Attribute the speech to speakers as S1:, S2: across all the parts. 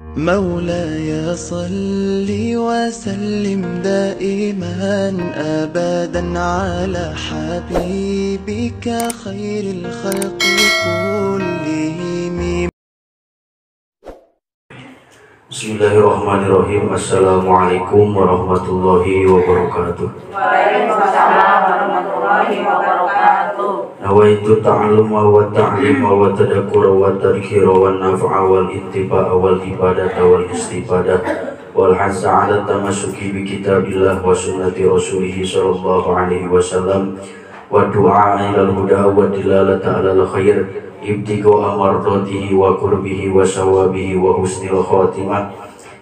S1: مولاي صل وسلم دائما أبدا على حبيبك خير الخلق كلهم.
S2: Bismillahirrahmanirrahim. Assalamualaikum warahmatullahi wabarakatuh.
S3: Waalaikumsalam warahmatullahi wabarakatuh.
S2: Nawaitu ta'alluma wa ta'lima wa tadakkura wa tadhkira wa naf'a wal ittiba'a wal ibadata wal istifadah wal hasa 'ala tamassuki bi kitabillah wa sunnati rasulih sallallahu alaihi wasallam wa du'a ilal huda wa dilalata 'alal khair ibtigha mardatihi wa qurbihi wa sawabihi wa husnil khatimah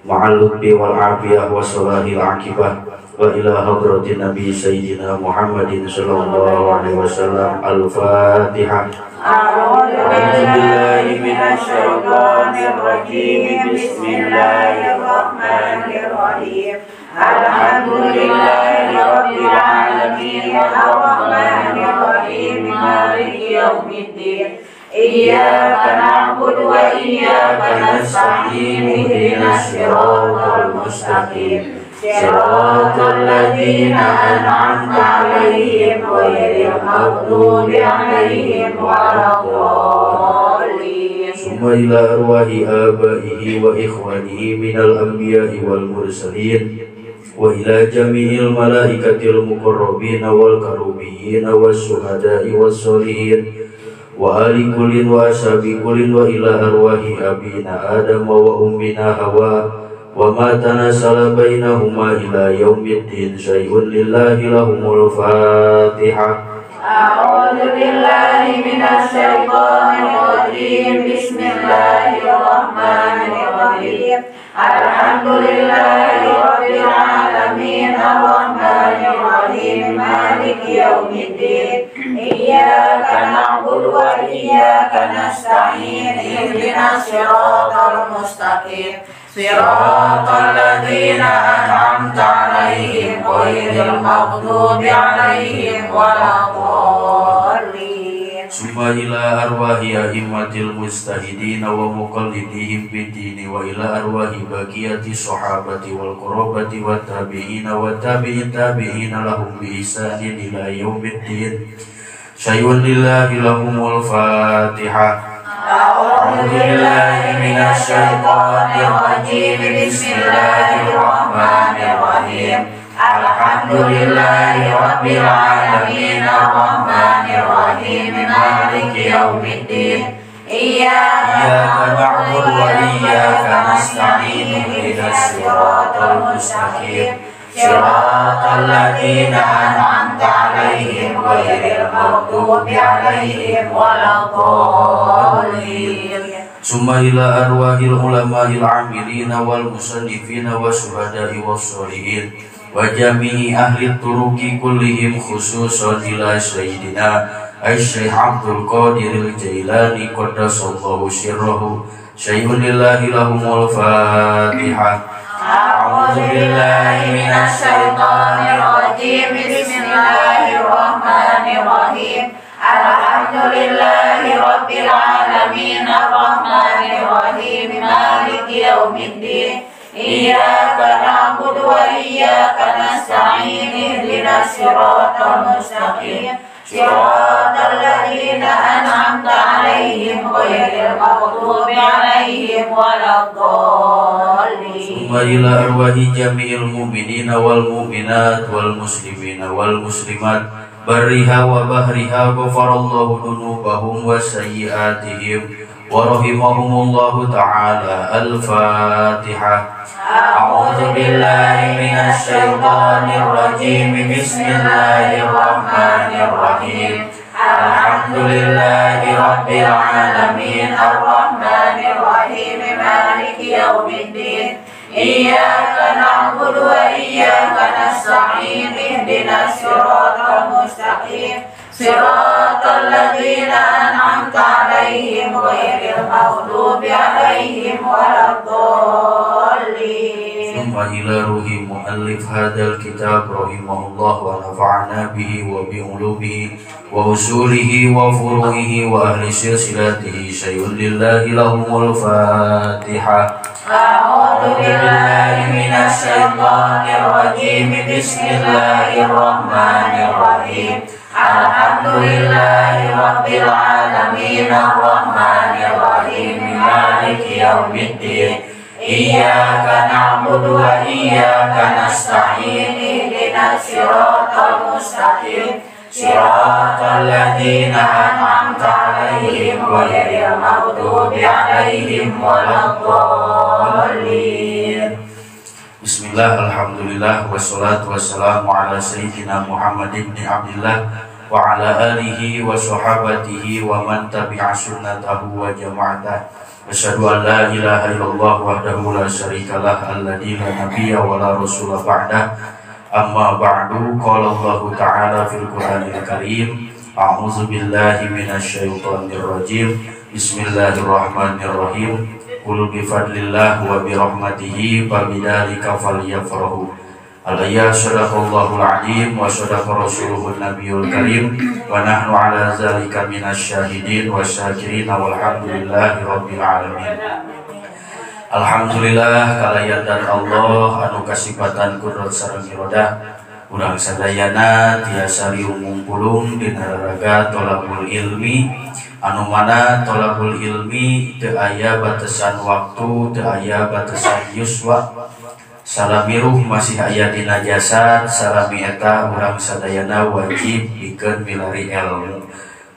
S2: ma'al lutfi wal afiyah wa salahil akibah wa ila hadratin nabi sayyidina Muhammadin sallallahu alaihi wasallam. Al-Fatihah.
S3: A'udzu billahi minasy syaithanir rajim. Bismillahirrahmanirrahim. Alhamdulillahi rabbil alamin arrahmanir rahim maliki yaumiddin. Iyyaka na'budu wa iyyaka nasta'in ihdinas siratal mustaqim siratal ladzina an'amta 'alaihim ghairil maghdubi 'alaihim waladdallin.
S2: Summa ila arwahi abaihi wa ikhwanihi minal anbiya'i wal mursalin wa ila jami'il malaikatil muqarrabin wal karubiyyin was syuhada'i was sholihin wa ali kullin wa ashabi kullin wa ila arwahi abina Adam wa ummina Hawa wa ma tanasala bainahuma ila yaumiddin. Syai'un lillahi lahumul Fatihah.
S3: A'udzu billahi minasy syaithanir rajim. Bismillahirrahmanirrahim. Alhamdulillahi rabbil alamin arrahmanir rahim maliki yaumiddin. Iyyaka na'budu wa iyyaka nasta'in ihdinas siratal mustaqim siratal ladzina an'amta 'alaihim ghairil maghdubi 'alaihim waladdallin.
S2: Summa ila arwahi a'immatil mujtahidin wa muqallidihim bid-dini wa ila arwahi baqiyati sahabati wal qurabati wat tabi'in wa tabi'in tabi'in lahum bi ihsanin ila yaumiddin. Syai'un lillahi lahumul Fatihah.
S3: A'udzu billahi minasy syaithanir rajim. Bismillahirrahmanirrahim. Alhamdulillahi rabbil alamin arrahmanir rahim maliki yaumiddin.
S2: Iyyaka na'budu wa iyyaka nasta'in ihdinas siratal mustaqim siratal ladzina an'amta 'alaihim ghairil maghdubi 'alaihim waladdallin. Summa ila arwahil ulama'il 'amilina wal musannifina wasyuhada'i wassolihin wa jami'i ahli turuqi kullihim khususan ila sayyidina Asy-Syaikh Abdul Qadir Al-Jailani qaddasallahu sirrahu. Syai'un lillahi lahumul Fatihah.
S3: A'udzu billahi minasy syaithanir rajim. Bismillahirrahmanirrahim. Alhamdulillahi rabbil alamin arrahmanir rahim maliki yaumiddin. Iyyaka na'budu wa iyyaka nasta'in ihdinas siratal mustaqim siratal ladzina an'amta 'alaihim ghairil maghdubi 'alaihim waladdallin.
S2: Summa ila arwahi jami'il mu'minina wal mu'minat wal muslimina wal muslimat barriha wa bahriha ghafarallahu dzunubahum wa sayyi'atihim wa rahimahumullahu ta'ala. Al-Fatihah.
S3: A'udzu billahi minasy syaithanir rajim. Bismillahirrahmanirrahim. Alhamdulillahi rabbil alamin arrahmanir rahim maliki yaumiddin. Iyyaka na'budu wa iyyaka nasta'in ihdinas siratal mustaqim siratal ladzina an'amta 'alaihim ghairil maghdubi 'alaihim waladdallin.
S2: Summa ila ruhi muallif hadzal kitab rahimahullah wa nafa'ana bihi wa bi ulumihi wa usulihi wa furu'ihi wa ahli silsilatihi syai'un lillahi lahumul Fatihah.
S3: A'udzu billahi minasyaitonir rajim. Bismillahirrahmanirrahim. Alhamdulillahi rabbil alamin arrahmanir rahim maliki yaumiddin. Iyyaka na'budu wa iyyaka nasta'in. Ihdinas siratal mustaqim. Siratal ladzina an'amta 'alaihim ghairil maghdubi 'alaihim waladdallin.
S2: Bismillah, alhamdulillah, wassalatu wassalamu ala sayyidina Muhammad ibn Abdillah wa ala alihi wa sahabatihi wa man tabi'a sunnatahu wa jama'atah. Asyhadu an la ilaha illallah wahdahu la syarikalah alladzi la nabiyya wa la rasula ba'dah. Amma ba'du, qala Allahu ta'ala fil Qur'anil Karim, a'udzu billahi minasyaitonir rajim. Bismillahirrahmanirrahim. Qul bi fadlillah wa bi rahmatihi fa bidzalika falyafrahu. Alaiya sadaqallahul azim wa sadaqa rasuluhun nabiyul karim wa nahnu ala zalika minasyahidin wasyakirin walhamdulillahi rabbil alamin. Alhamdulillah kalayan dan Allah anu kasipatan kudrat sareng irodah urang sadayana tiasa riung pulung dina raraga tolabul ilmi anu mana tolabul ilmi teu aya batasan waktu, teu aya batasan yuswa. Salami ruh masih aya dina jasad, salami eta urang sadayana wajib pikeun milari ilmu.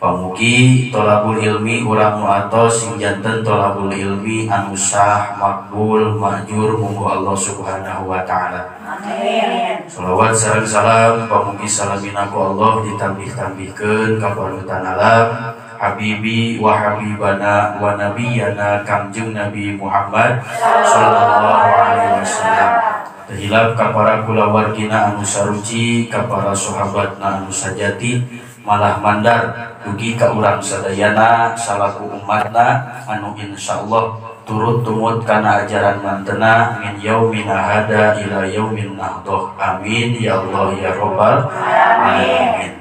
S2: Pamugi tolabul ilmi urang nu atos sing janten tolabul ilmi anu sah, makbul, mahjur munggu Allah Subhanahu wa taala.
S3: Amin.
S2: Salawat sareng salam pamugi salamina ku Allah ditambih-tambihkeun ka panutan alam Habibi wa habibana wa nabiyana Kangjeng Nabi Muhammad sallallahu alaihi wasallam. Terhilap ka para kulawargina anu saruci, ka para sahabatna anu sajati, malah mandar dugi ka urang sadayana salaku umatna anu insyaallah turut tumut kana ajaran mantena min yaumina hada ila yaumin nahdoh. Amin ya Allah ya rabbal alamin.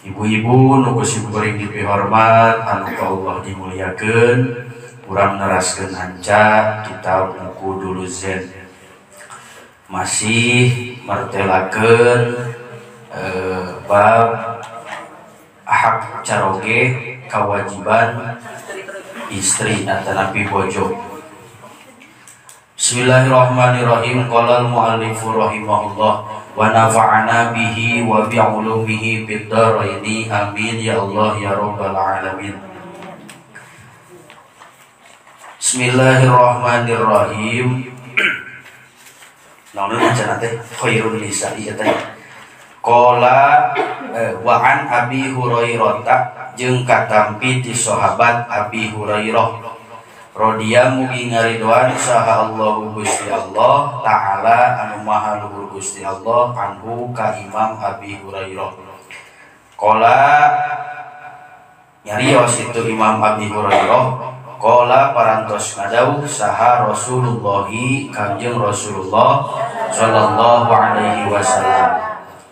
S2: Ibu-ibu nu kuring dipihormat anu ka Allah dimuliakeun, urang neraskeun hanca kitab buku dulu zen masih martelakeun bab hak caroge kewajiban istri atanapi bojo. Bismillahirrahmanirrahim. Qala al-muallifu rahimahullah wa nafa'ana bihi wa bi'ulumihi fid dharaini. Amin ya Allah ya rabbal alamin. Bismillahirrahmanirrahim. Naon maca teh khairun nisa'i teh. Qala wa an Abi Hurairah jeung katampi ti sahabat Abi Hurairah radhiya mugi ngaridoan saha Allahu Gusti Allah taala anu maha luhur Gusti Allah anhu ka Imam Abi Hurairah. Qala nyarios itu Imam Abi Hurairah, qala parantos ngadawuh saha Rasulullahi Kangjeng Rasulullah sallallahu alaihi wasallam.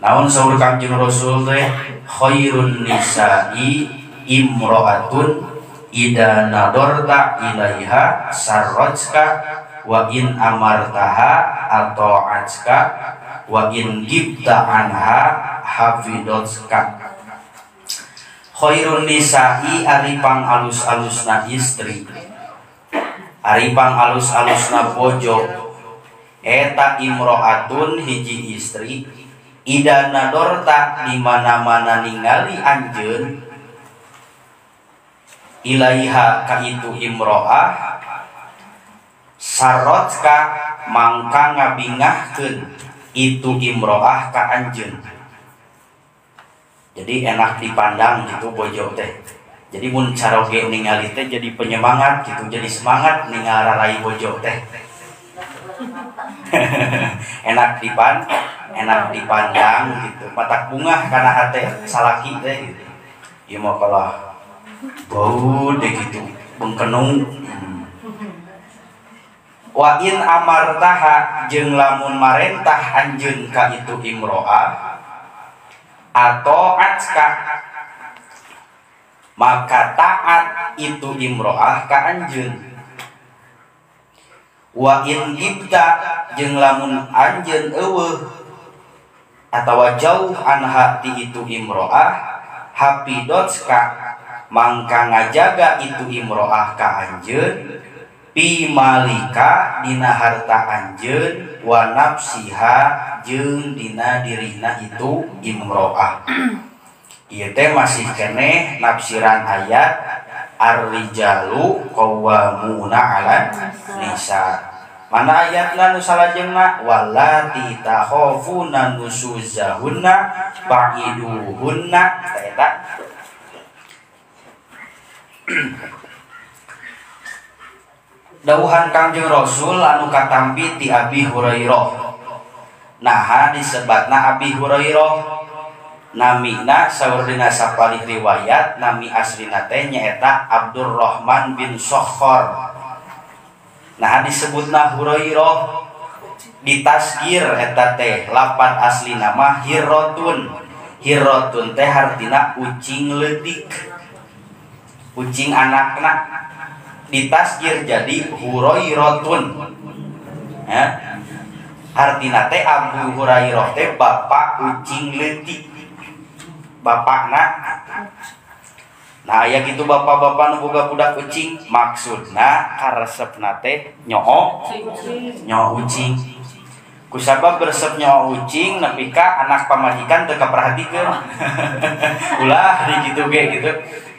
S2: Naon saur Kangjeng Rasul teh khairun nisa'i imra'atun ida nadorta ilaiha sarrajka wa in amartaha ata'atka wa in gibta anha hafidotska. Khairun nisa'i ari pang alus-alusna istri, ari pang alus-alusna bojo eta imro'atun hiji istri ida nadorta di mana-mana ningali anjeun ilaiha ka itu imro'ah sarotka mangka ngabingahkeun itu imro'ah ka anjeun. Jadi enak dipandang gitu bojo teh. Jadi mun caroge ningali teh jadi penyemangat gitu, jadi semangat ningali rai bojo teh. Enak dipandang gitu, matak bungah kana hate salaki teh gitu. Ieu mah kalah bau deh gitu, bengkenung. Wa in amartaha jeung lamun marentah anjeun ka itu imro'ah atau atska maka taat itu imro'ah ka anjeun. Wa in gibta jeung lamun anjeun eueuh atawa jauh anha ti itu imro'ah hafidotska mangka ngajaga itu imro'ah ka anjeun pi malika dina harta anjeun wa nafsiha jeung dina dirina itu imro'ah. Ieu teh masih keneh nafsiran ayat ar-rijalu qawwamuna 'alan nisa. Mana ayatna nu salajengna wallati takhafuna nusuzahunna fa'iduhunna eta. Dawuhan Kangjeng Rasul anu katampi ti Abi Hurairah. Naha disebatna Abi Hurairah namina saur dina sapalih riwayat nami aslina teh nyaeta Abdurrahman bin Sokhor. Nah disebutna Hurairah ditasgir eta teh lapan asli nama Hirotun. Hirotun teh hartina ucing leutik, ucing anakna ditasgir jadi Hurairotun. Ya. Hartina teh Abu Hurairah teh bapak ucing leutik, bapakna. Nah aya kitu bapak-bapak nu boga budak ucing maksudna karesepna teh nyoo nyoo ucing. Kusabab resep nyoo ucing nepi ka anak pamajikan teu kaperhatikeun. Ulah di kitu ge gitu.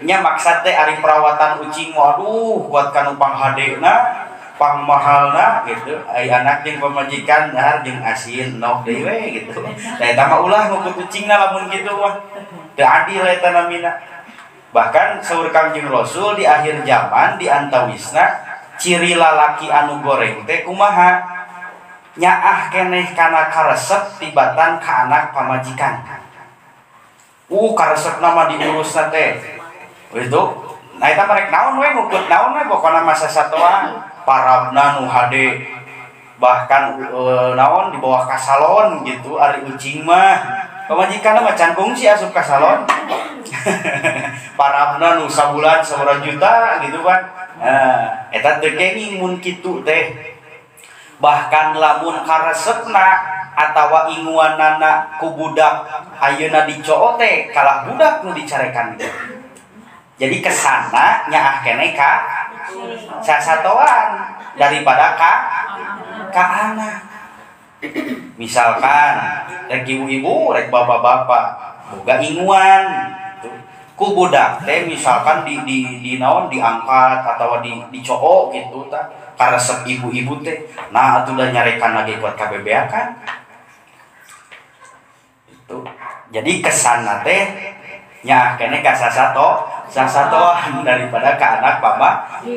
S2: Nya maksad teh ari perawatan ucing waduh kuat kanu panghadena, pangmahalna gitu. Ai anak jeung pamajikan dahar jeung asin nok deui we gitu. Da eta mah ulah ngukut ucingna lamun kitu mah. Teu adil eta namina. Bahkan saur Kangjeng Rasul di akhir zaman di antawisna ciri lalaki anu goreng teh kumaha nyaah keneh kana karesep tibatan ka anak pamajikan. Karesepna mah diurusna teh. Itu nah eta merek naon we ngukut naon we pokona masa satoan parabna nu hade bahkan naon di bawah ka salon gitu ari ucing mah. Pamajikanna mah can kungsi asup ka salon. Parabna nu sabulan sabaraha juta gitu kan. Nah, eta teu kenging mun kitu teh. Bahkan lamun karesepna atawa inguanana ku budak ayeuna dicoo teh kalah budak nu dicarekan gitu. Jadi kesana nyaah keneh ka sasatoan daripada ka anak. Misalkan rek ibu-ibu, rek bapak-bapak boga inguan ku budak teh misalkan di naon diangkat atau di dicoo gitu tah karesep ibu-ibu teh nah atuh da nyarekan lagi kuat kabebeakan itu. Jadi kesana teh nyaah keneh ka sasatoan daripada ka anak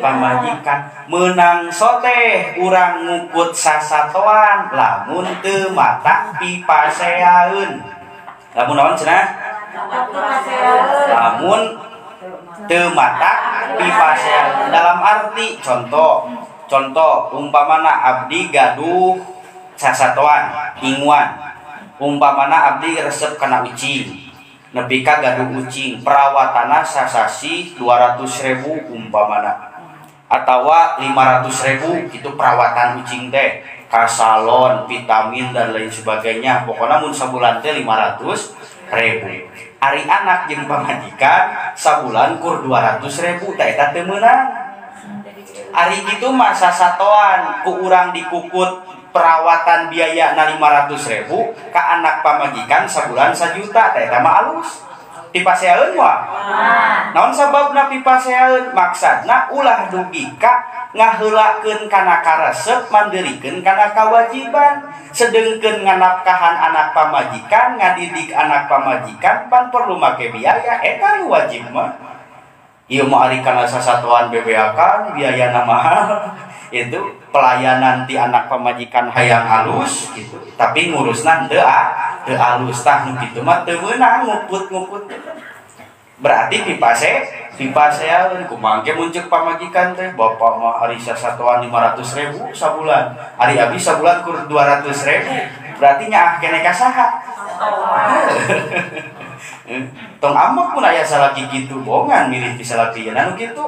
S2: pamajikan. Meunang soteh urang ngukut sasatoan lamun teu mata pipaseaeun. Lamun naon cenah? Lamun teu mata pipaseaeun. Dalam arti contoh umpamana abdi gaduh sasatoan inguan, umpamana abdi resep kana ucing nepi ka gaduh ucing perawatana sasasi 200.000 umpamana atawa 500.000 itu perawatan ucing teh ka salon, vitamin dan lain sebagainya. Pokoknya mun sabulan teh 500.000. Ari anak jeung pamajikan sabulan kur 200.000 tah eta teu meunang. Ari kitu mah sasatoan ku urang dikukut perawatan biaya na 500.000 ka anak pamajikan sabulan 1 juta teh eta mah alus. Pipaseaeun mah. Naon sababna pipaseaeun? Maksudna ulah dugi ka ngaheulakeun kana karesep mandirikeun kana kawajiban. Sedengkeun nganapkahan anak pamajikan, ngadidik anak pamajikan pan perlu make biaya eta nu wajib mah. Ieu mah ari kana sasatoan bebeakan biayana mahal. Itu pelayanan ti anak pamajikan hayang halus gitu, tapi ngurusna teu alus tah nu kitu mah teu meunang ngukut-ngukut. Berarti pipaseaeun kumaha ge mun ceuk pamajikan teh bapak mah ari sasatoan 500.000 sabulan, ari abi sabulan kur 200.000, berarti nyaah keneh ka saha? Tong amak mun aya salaki kitu bongan milih ti salaki nu kitu.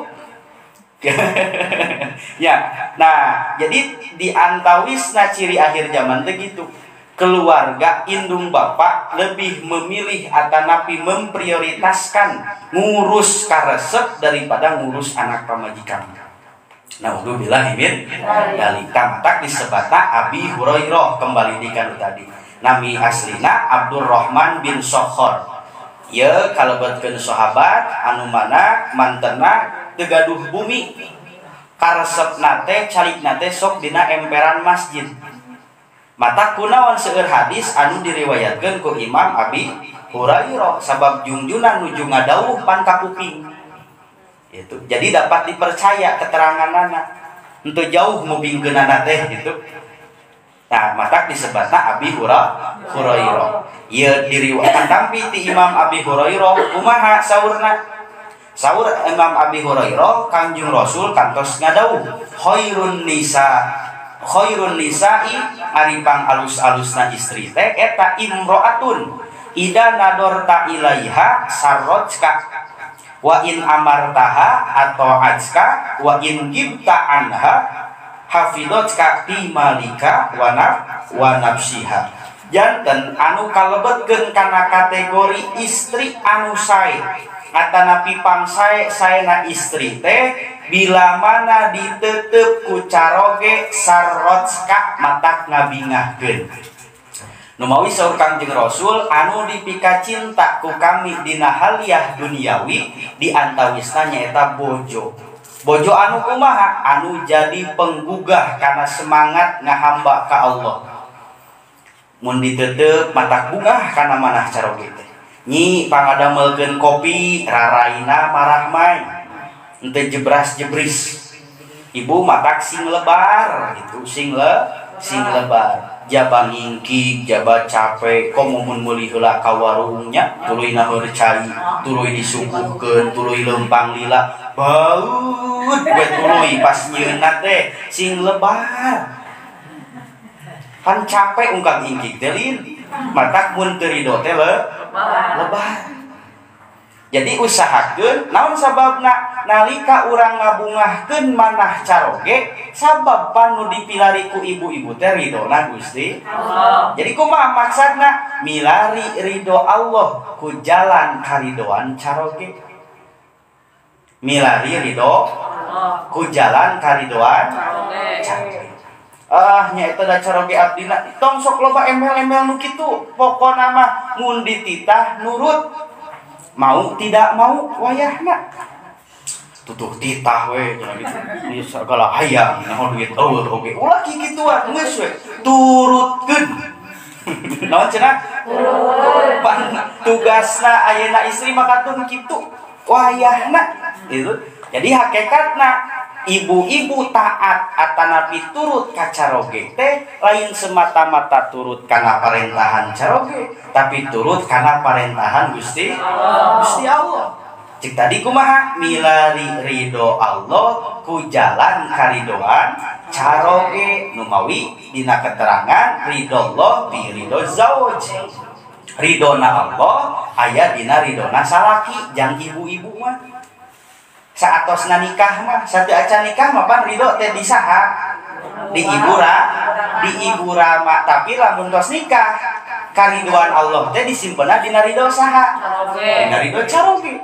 S3: Ya, nah jadi di antawisna ciri akhir zaman teh gitu. Keluarga indung bapak lebih memilih atanapi memprioritaskan ngurus karesep daripada ngurus anak pamajikan. Naudzubillah min dzalik. Matak disebutna Abi Hurairah kembali di kanu tadi. Nami aslina Abdurrahman bin Sokhor. Ye kalebetkeun sahabat anu mana mantena teu gaduh bumi. Karesepna teh calikna teh sok dina emperan masjid. Mata kunaon seueur hadis anu diriwayatkeun ku Imam Abi Hurairah sabab jungjunan nuju ngadawuh pan ka kuping. Itu. Jadi dapat dipercaya keteranganana. Henteu jauh ngupingkeunana teh gitu. Nah, matak disebutna Abi Hurairah. Ieu diriwayatkan tampi ti Imam Abi Hurairah kumaha saurna? Saur Imam Abi Hurairah Kangjeng Rasul kantos ngadawuh khairun nisa khairun nisa'i ari pang alus-alusna istri teh eta imro'atun ida nadorta ilaiha sarrojka wa in amartaha ata'atka wa in gibta anha hafidhatka fi malika wa nafsiha. Janten anu kalebetkeun kana kategori istri anu sae atanapi pangsae saena istri teh bila mana ditetep ku caroge sarrojka matak ngabingahkeun. Numawi saur Kangjeng Rasul anu dipika cinta ku kami dina haliah duniawi di antawisna nyaeta bojo. Bojo anu kumaha? Anu jadi penggugah karena semangat ngahamba ka Allah. Mun ditetep matak bungah kana manah caroge teh. Nyi pangadamelkeun kopi raraina marahmai. Henteu jebras-jebris. Ibu matak sing lebar gitu, sing lebar. Jaba ngingkig, jaba capek, komo mun meuli heula ka warungnya, tuluy naheur cai, tuluy disuguhkeun, tuluy lempang lila, baut we tuluy pas nyieunna teh sing lebar. Kan capek ungkang ingkig teh lin, matak mun teu rido teh lebar. Jadi usahakeun naon sababna nalika urang ngabungahkeun manah caroge sabab panu dipilari ku ibu-ibu teh ridona Gusti Allah. Jadi kumaha maksudna milari ridho Allah ku jalan karidoan caroge. Milari ridho Allah ku jalan karidoan caroge. Ah nya eta da caroge abdina tong sok loba embel-embel nu kitu pokona mah mun dititah nurut. Mau tidak mau wayahna tutuh titah we cenah gitu. Ieu sagala hayang naon duit eueuh oge ulah kikituan geus we turutkeun. Naon cenah? Turut. Pan tugasna ayeuna istri mah katun kitu wayahna gitu. Jadi hakikatna ibu-ibu taat atanapi turut ka caroge teh lain semata-mata turut kana parentahan caroge tapi turut kana parentahan Gusti Allah. Gusti Allah. Cik tadi kumaha milari ridho Allah ku jalan karidoan caroge numawi dina keterangan ridho Allah bi ridho zauj. Ridona Allah aya dina ridona salaki jang ibu-ibu mah. Saatosna nikah mah, satu acan nikah mah pan ridho teh di saha? Di ibu di ibu rama. Tapi lamun tos nikah, karidoan Allah teh disimpenna dina ridho saha? Dina ridho caroge.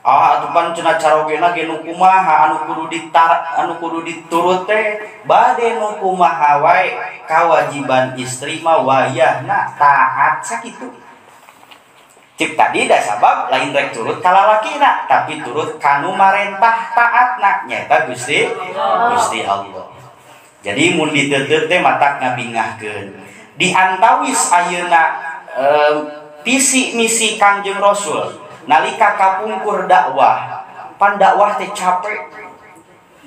S3: Ah atuh pan cenah carogena ge nu kumaha anu kudu ditar, anu kudu diturut teh bade nu kumaha wae kawajiban istri mah wayahna taat sakitu. Cik tadi dah sabab lain rek turut kalalakina tapi turut kanu marentah taatna nyaeta Gusti Gusti Allah. Jadi mun diteuteup teh matak ngabingahkeun. Di antawis ayeuna visi misi Kangjeng Rasul nalika kapungkur dakwah, pan dakwah teh capek.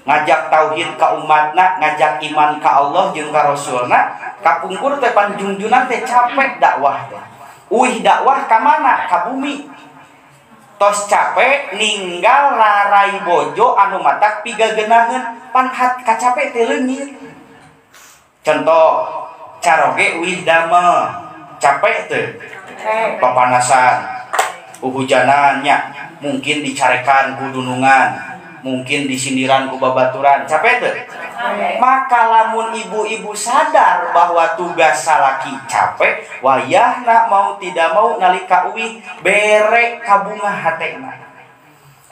S3: Ngajak tauhid ka umatna, ngajak iman ka Allah jeung ka Rasulna, kapungkur teh panjungjunan teh capek dakwah teh. Uih dakwah ka mana? Ka bumi. Tos capek ninggal rarai bojo anu matak pigagenaheun pan hat kacapek teh leungit. Contoh caroge uih damel capek teh. Papanasan, uhujanan nya mungkin dicarekan ku dunungan. Mungkin disindiran ku babaturan. Capek teu? Maka lamun ibu-ibu sadar bahwa tugas salaki capek, wayahna mau tidak mau nalika uih bere kabunga hatena.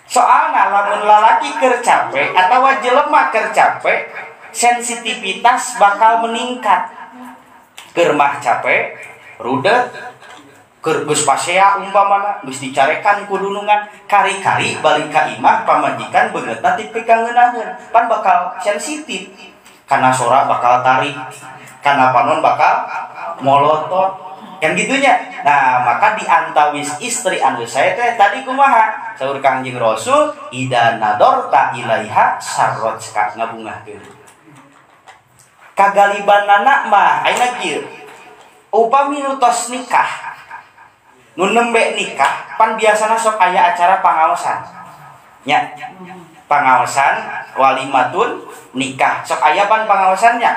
S3: Soalna lamun lalaki keur capek atawa jelema keur capek, sensitivitas bakal meningkat. Keur mah capek, rudet, keur geus pasea umpamana, geus dicarekan ku dunungan, kari-kari balik ka imah pamajikan beungeutna dipikangeunaheun, pan bakal sensitif. Kana sora bakal tarik, kana panon bakal molotot. Kan gitunya. Nah, maka diantawis istri anu saya teh tadi kumaha? Saur Kangjeng Rasul, ida nadorta ilaiha sarrojka ngabungahkeun. Kagalibanana mah ayeuna kieu. Upami nu tos nikah, nu nembe nikah, pan biasana sok aya acara pangaosan. Nya. Pangaosan walimatun nikah. Sok aya pan pangaosannya.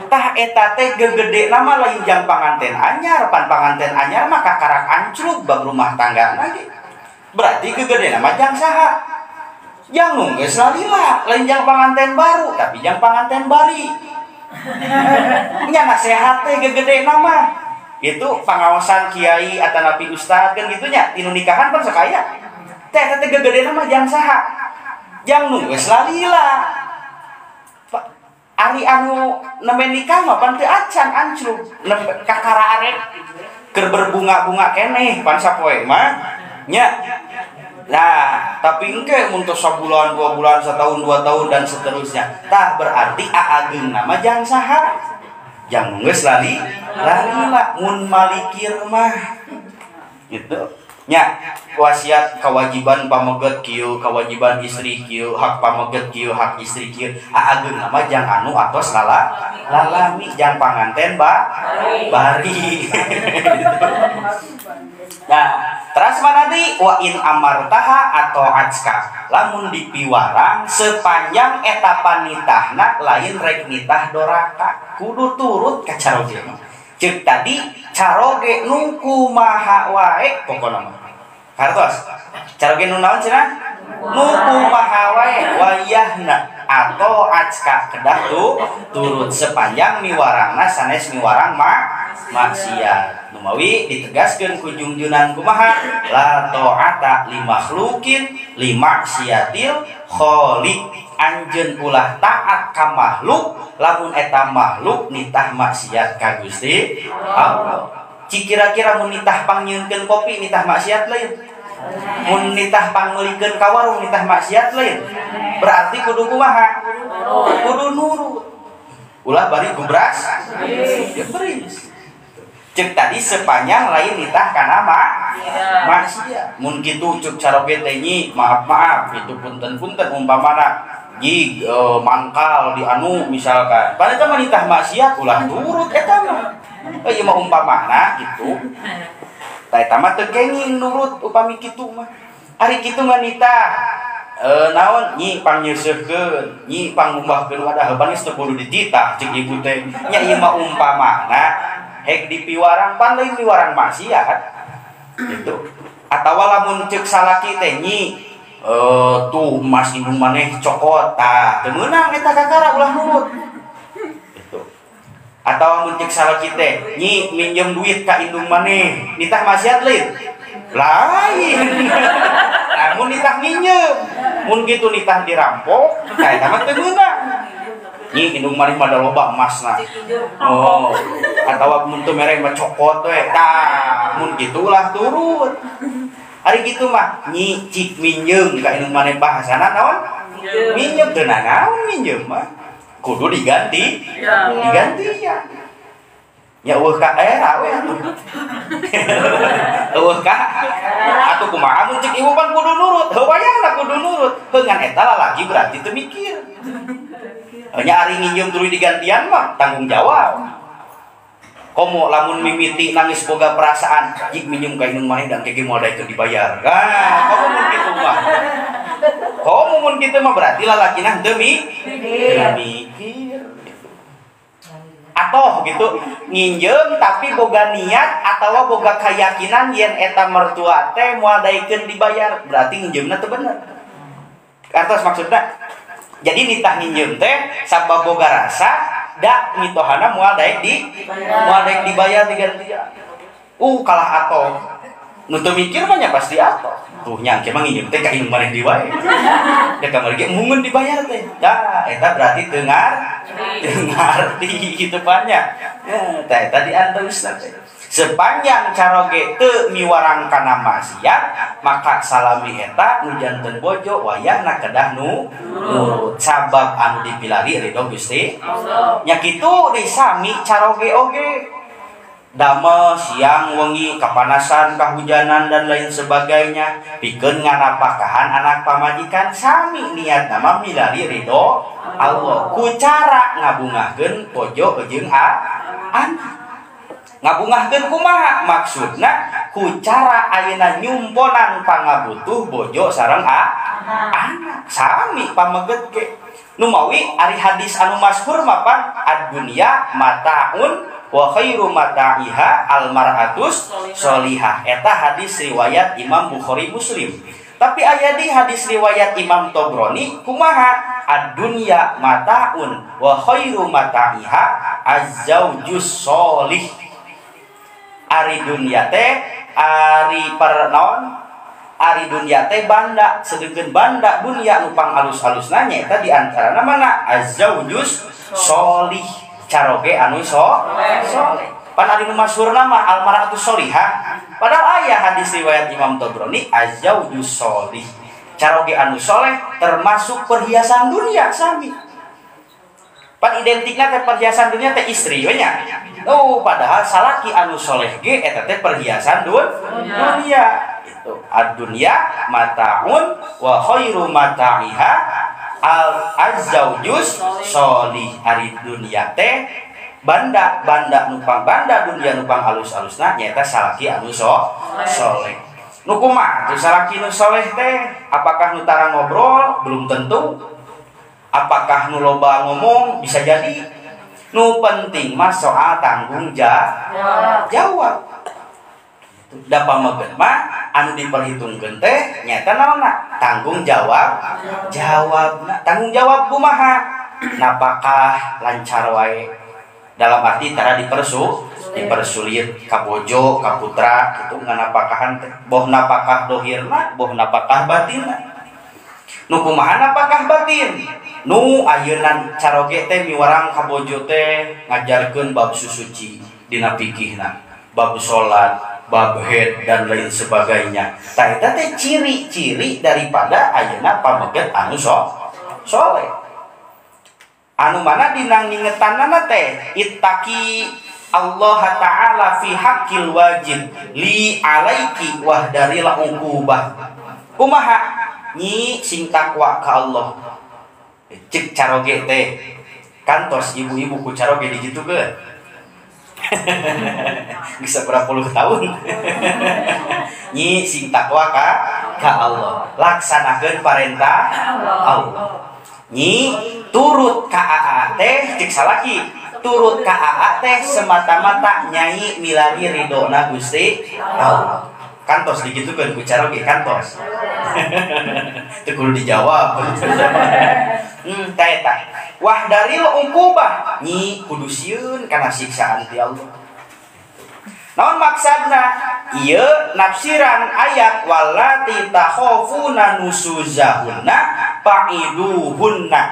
S3: Tah eta teh gegede nama lain jang panganten anyar, pan panganten anyar mah kakarak ancrug bab rumah tangga lagi. Berarti gegede nama jang saha? Jang nu geus lalila, lain jang panganten baru, tapi jang panganten bari. Nya nasehat teh gegede nama. Itu pangaosan kiai atanapi ustad kan gitunya, tinu nikahan pan sok aya. Teh eta teh gegede nama jang saha? Jang nu geus lalila. Ari anu nembe nikah mah pan teu acan ancrug, nembe kakara arek keur berbunga-bunga keneh pan sapoe mah nya. Nah, tapi engke mun tos sabulan, 2 bulan, setahun, 2 tahun dan seterusnya. Tah berarti aageungna mah jang saha? Jang geus lali, lalila mun malikir mah. Gitu. Nya, wasiat kewajiban pameget kieu, kewajiban istri kieu, hak pameget kieu, hak istri kieu. Aageungna mah jang anu atos lala lalami jang panganten ba bari. Nah, teras mana di wa in amartaha atau acka. Lamun dipiwarang sepanjang eta panitahna lain rek nitah doraka, kudu turut ka caroge. Ceuk tadi caroge nu kumaha wae pokona mah. Kartos. Caroge nu naon cenah? Nu kumaha wae wayahna atau acka kedah tu turut sepanjang miwarangna sanes miwarang maksiat. Numawi ditegaskeun ku junjunan kumaha la ta'ata li makhlukin li maksiatil khaliq. Anjeun ulah taat ka makhluk lamun eta makhluk nitah maksiat ka Gusti Allah. Cik kira-kira mun nitah pangnyieunkeun kopi nitah maksiat lain? Mun nitah pangmeulikeun ka warung nitah maksiat lain? Berarti kudu kumaha? Kudu nurut. Ulah bari gubras ya beris. Cek tadi sepanjang lain nitah kana maksiat. Mun kitu cek caroge teh nyi, maaf-maaf itu punten-punten umpamana jig mangkal di anu misalkan. Padahal eta mah nitah maksiat ulah turut eta mah. Ieu mah umpamana gitu. Tah eta mah teu kenging nurut upami kitu mah. Ari kitu mah nitah naon nyi pangnyeuseurkeun, nyi pangumbahkeun wadah pan geus teu kudu dititah cek ibu teh. Nya ieu mah umpamana hek dipiwarang pan lain miwarang maksiat gitu. Atawa lamun ceuk salaki teh nyi tuh emas indung maneh cokot tah teu meunang eta kakara ulah nurut gitu. Atawa mun ceuk salaki teh nyi minjem duit ka indung maneh nitah maksiat lain? Lain. Namun nitah minjem mun kitu nitah dirampok tah eta mah teu meunang. Nyi indung maneh mah da loba emasna. Oh, atawa mun teu mere mah cokot we tah mun kitu ulah turut. Ari kitu mah nyi cik minjem ka indung maneh bahasana naon? Minjem teu nanaon minjem mah. Kudu diganti. Diganti ya. Nya eueuh ka era we atuh. Eueuh ka atuh kumaha mun cik ibu pan kudu nurut. Heuh wayahna kudu nurut. Heuh ngan eta lalaki berarti teu mikir. Nya ari nginjem tuluy digantian mah tanggung jawab. Komo lamun mimiti nangis boga perasaan jik minjem ka indung maneh dan kege moal daekeun dibayar. Nah, komo mun kitu mah. Komo mun kitu mah berarti lalakina teu mikir. Atau gitu nginjem tapi boga niat atawa boga keyakinan yen eta mertua teh moal daekeun dibayar, berarti nginjemna teu bener. Atos maksudna. Jadi nitah nginjeum teh sabab boga rasa da mitohana moal daek di moal daek dibayar digantian. Kalah atoh. Nu teu mikir mah nya pasti atoh. Tuh nya engke mah nginjeum teh ka indung maneh deui wae. Da kamari ge embungeun dibayar teh. Dah eta berarti teu ngarti kitu pan nya. Tah eta diantawisna teh. Sepanjang caroge teu miwarang kana maksiat maka salami eta nu janten bojo wayahna kedah nu nurut sabab anu dipilari ridho Gusti Allah. Nya kitu disami caroge oge damel siang wengi kapanasan kahujanan dan lain sebagainya pikeun nganapakahan anak pamajikan sami niatna mah milari ridho Allah ku cara ngabungahkeun bojo jeung anak. Ngabungahkeun kumaha maksudna ku cara ayeuna nyumponan pangabutuh bojo sareng anak sami pameget ge nu mawi ari hadis anu masyhur mapan ad-dunya mataun wa khairu mata'iha al-mar'atus sholihah eta hadis riwayat Imam Bukhari Muslim. Tapi aya di hadis riwayat Imam Tobroni kumaha ad-dunya mataun wa khairu mata'iha az-zaujus sholih. Ari dunya teh ari pernaon ari dunya teh banda sedengkeun banda dunya nu pang alus-alusna nyaeta di antarana mana azzaujus sholih caroge anu soleh pan ari nu masyhurna mah almar'atus sholihah padahal aya hadis riwayat Imam Tobroni azzaujus sholih caroge anu soleh termasuk perhiasan dunia sami pan identikna teh perhiasan dunia teh istri we nya. Oh, padahal salaki anu soleh ge eta teh perhiasan dunia. Itu ad-dunya mataun wa khairu mata'iha al azzaujus sholih. Ari dunia teh banda nupang banda dunia nupang alus-alusna nyaeta salaki anu soleh. Nu kumaha tuh salaki nu soleh teh? Apakah nu tara ngobrol? Belum tentu. Apakah nu loba ngomong? Bisa jadi. Nu penting mah soal tanggung jawab. Da pameget mah anu diperhitungkeun teh nyaeta naonna? Tanggung jawab. Jawabna tanggung jawab kumaha? Napakah lancar wae. Dalam arti tara dipersulit ka bojo, ka putra kitu nganapakahan teh. Boh napakah dohirna, boh napakah batinna. Nu kumaha napakah batin? Nu ayeuna caroge teh miwarang ka bojo teh ngajarkeun bab susuci dina fikihna, bab salat, bab haid dan lain sebagainya. Tah eta teh ciri-ciri daripada ayeuna pameget anu soleh. Anu mana dina ngingetanana teh ittaqi Allah ta'ala fi haqqil wajib li alaiki wahdaril uqubah. Kumaha? Nyi sing takwa ka Allah. Cek caroge teh kantos ibu-ibu ku caroge digitukeun. Bisa berapa puluh tahun. Nyi sing takwa ka Allah, laksanakeun parentah Allah. Nyi turut ka AA teh cek salaki, turut ka AA teh semata-mata nyai milari ridona Gusti Allah. Kantos digitukeun ku caroge kantos. Teu kudu dijawab. Tah eta. Wahdaril uqubah nyi kudu sieun kana siksaan ti Allah. Naon maksudna? Ieu nafsiran ayat wallati takhafuna nusuzahunna fa'iduhunna.